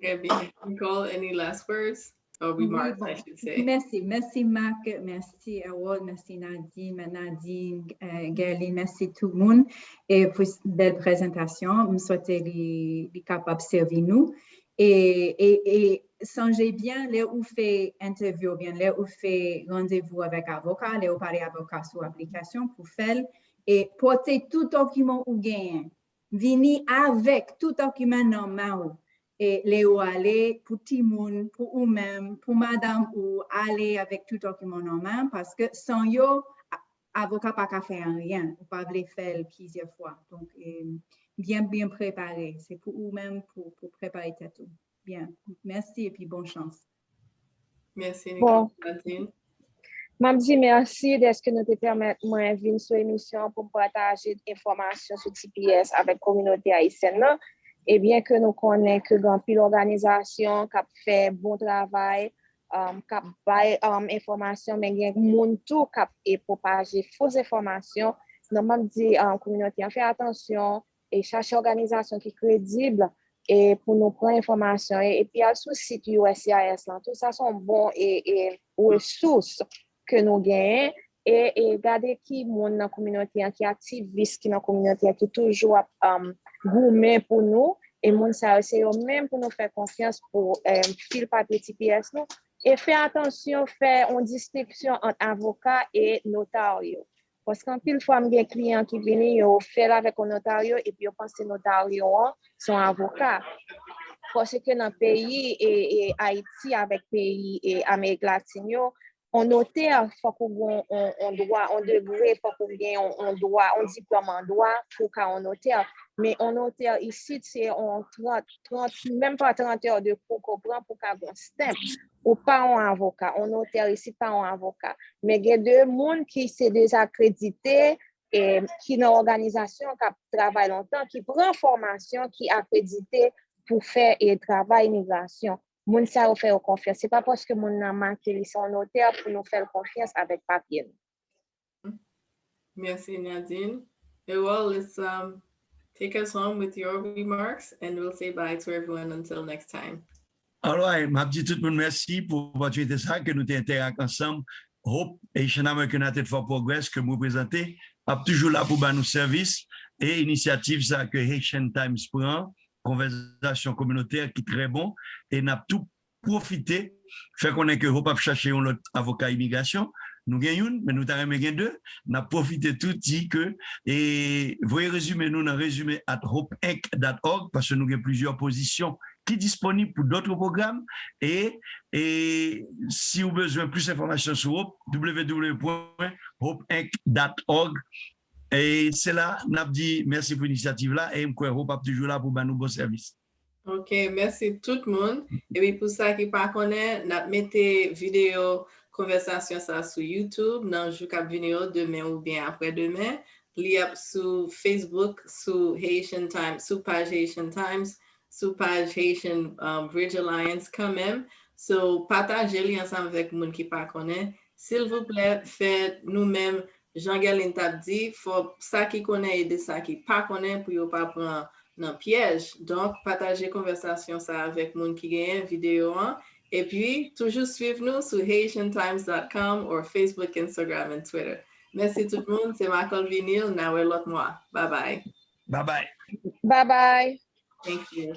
Très bien. Nicole, any last words or remarks, I should say? Mèsi, mèsi Marc, mèsi Ewol, mèsi Nadine, Nadine, euh, Gerline, mèsi tout moun e pou bèl prezantasyon. M swete li, li kapab sèvi nou. E, e, e sonje byen, lè ou fè entèvyou oubyen lè ou fè randevou avèk avoka, lè ou pale avoka sou aplikasyon pou fè l, e pote tout dokiman ou genyen. Vini avèk tout dokiman nan men w. E lè ou ale, pou timoun, pou ou menm, pou madanm ou, ale avèk tout dokiman nan men, paske san yo, avoka pa ka fè anyen. Ou pa vle fè l plizyè fwa. Donk, byen, byen prepare. Se pou ou menm pou, pou prepare tèt ou. Byen. Mèsi epi bon chans. Mèsi, Nicole. Nadine. M ap di mèsi dèske nou te pèmèt mwen vin sou emisyon an pou m pataje enfòmasyon sou T P S avèk kominote ayisyèn nan. E byen ke nou konnen ke gen anpil òganizasyon k ap fè bon travay, um, k ap bay, um, enfòmasyon, men gen moun tou k ap e pwopaje fo enfòmasyon. Donk, m ap di, um, kominote an fè atansyon e chache òganizasyon ki kredib e pou nou pran enfòmasyon e, epi al sou sit U S C I S lan tou. Sa se yon bon e, e resous ke nou genyen e, e gade ki moun nan kominote an ki aktivis, ki nan kominote an ki toujou ap, um, goumen pou nou e moun sa yo se yo menm pou nou fè konfyans pou, um, fil papye T P S nou e fè atansyon fè yon distenksyon ant avoka e notaryo. Paske anpil fwa m gen kliyan ki vini, yo fè l avèk yon notaryo epi yo panse notaryo an se yon avoka. Paske nan peyi e, e Ayiti avèk peyi e Amerik Latin yo, yon notè fòk ou gen yon, yon dwa, yon degre, fòk ou gen yon, yon dwa, yon diplòm an dwa pou w ka yon notè. Men yon notè isit se yon trant, trant, menm pa trant è de kou ke w pran pou w ka gen yon stamp. Ou pa yon avoka, yon notè isit pa yon avoka. Men gen de moun ki se dezakredite, e, ki nan òganizasyon k ap travay lontan, ki pran fòmasyon, ki akredite pou fè e travay imigrasyon. Moun sa yo fè yo konfyans. Se pa paske moun nan make li se yon notè pou nou fè l konfyans avèk papye nou. Merci, Nadine. Ewol, let's, um, take us home with your remarks and we'll say bye to everyone until next time. Alright, m ap di tout moun mèsi pou opòtinite sa ke nou te entèrak ansanm. Hope Haitian American United for Progress ke m reprezante ap toujou la pou ba nou sèvis e inisyativ sa ke Haitian Times pran, konvèsasyon kominotè ki trè bon e n ap tou pwofite fè konnen ke Hope ap chache yon lòt avoka imigrasyon. Nou gen youn, men nou ta renmen gen de. N ap pwofite tou di ke e voye rezime nou nan rezime at hope inc dot org paske nou gen plizyè pozisyon ki disponib pou dòt pwogram. E, e si w bezwen plis enfòmasyon sou Hope, w w w pwen hope inc dot org. E se la n ap di mèsi pou inisyativ la e m kwè Hope ap toujou la pou ban nou bon sèvis. Ok, mèsi tout moun. Epi pou sa ki pa konnen, n ap mete videyo konvèsasyon sa sou YouTube nan jou k ap vini yo, demen oubyen aprè demen. Li ap sou Facebook, sou Haitian Times, sou paj Haitian Times, sou paj Haitian um, Bridge Alliance kanmenm. So, pataje li ansanm avèk moun ki pa konnen. Silvouplè, fè nou menm, jan Guerline t ap di, fò sa ki konnen ede sa ki pa konnen pou yo pa pran nan pyèj. Donk, pataje konvèsasyon sa avèk moun ki genyen videyo an. Epi, toujou swiv nou sou haitian times dot com or Facebook, Instagram and Twitter. Mèsi tout moun, se Makol Vinil, n a wè lòt mwa. Bye bye. Bye bye. Bye bye. Thank you.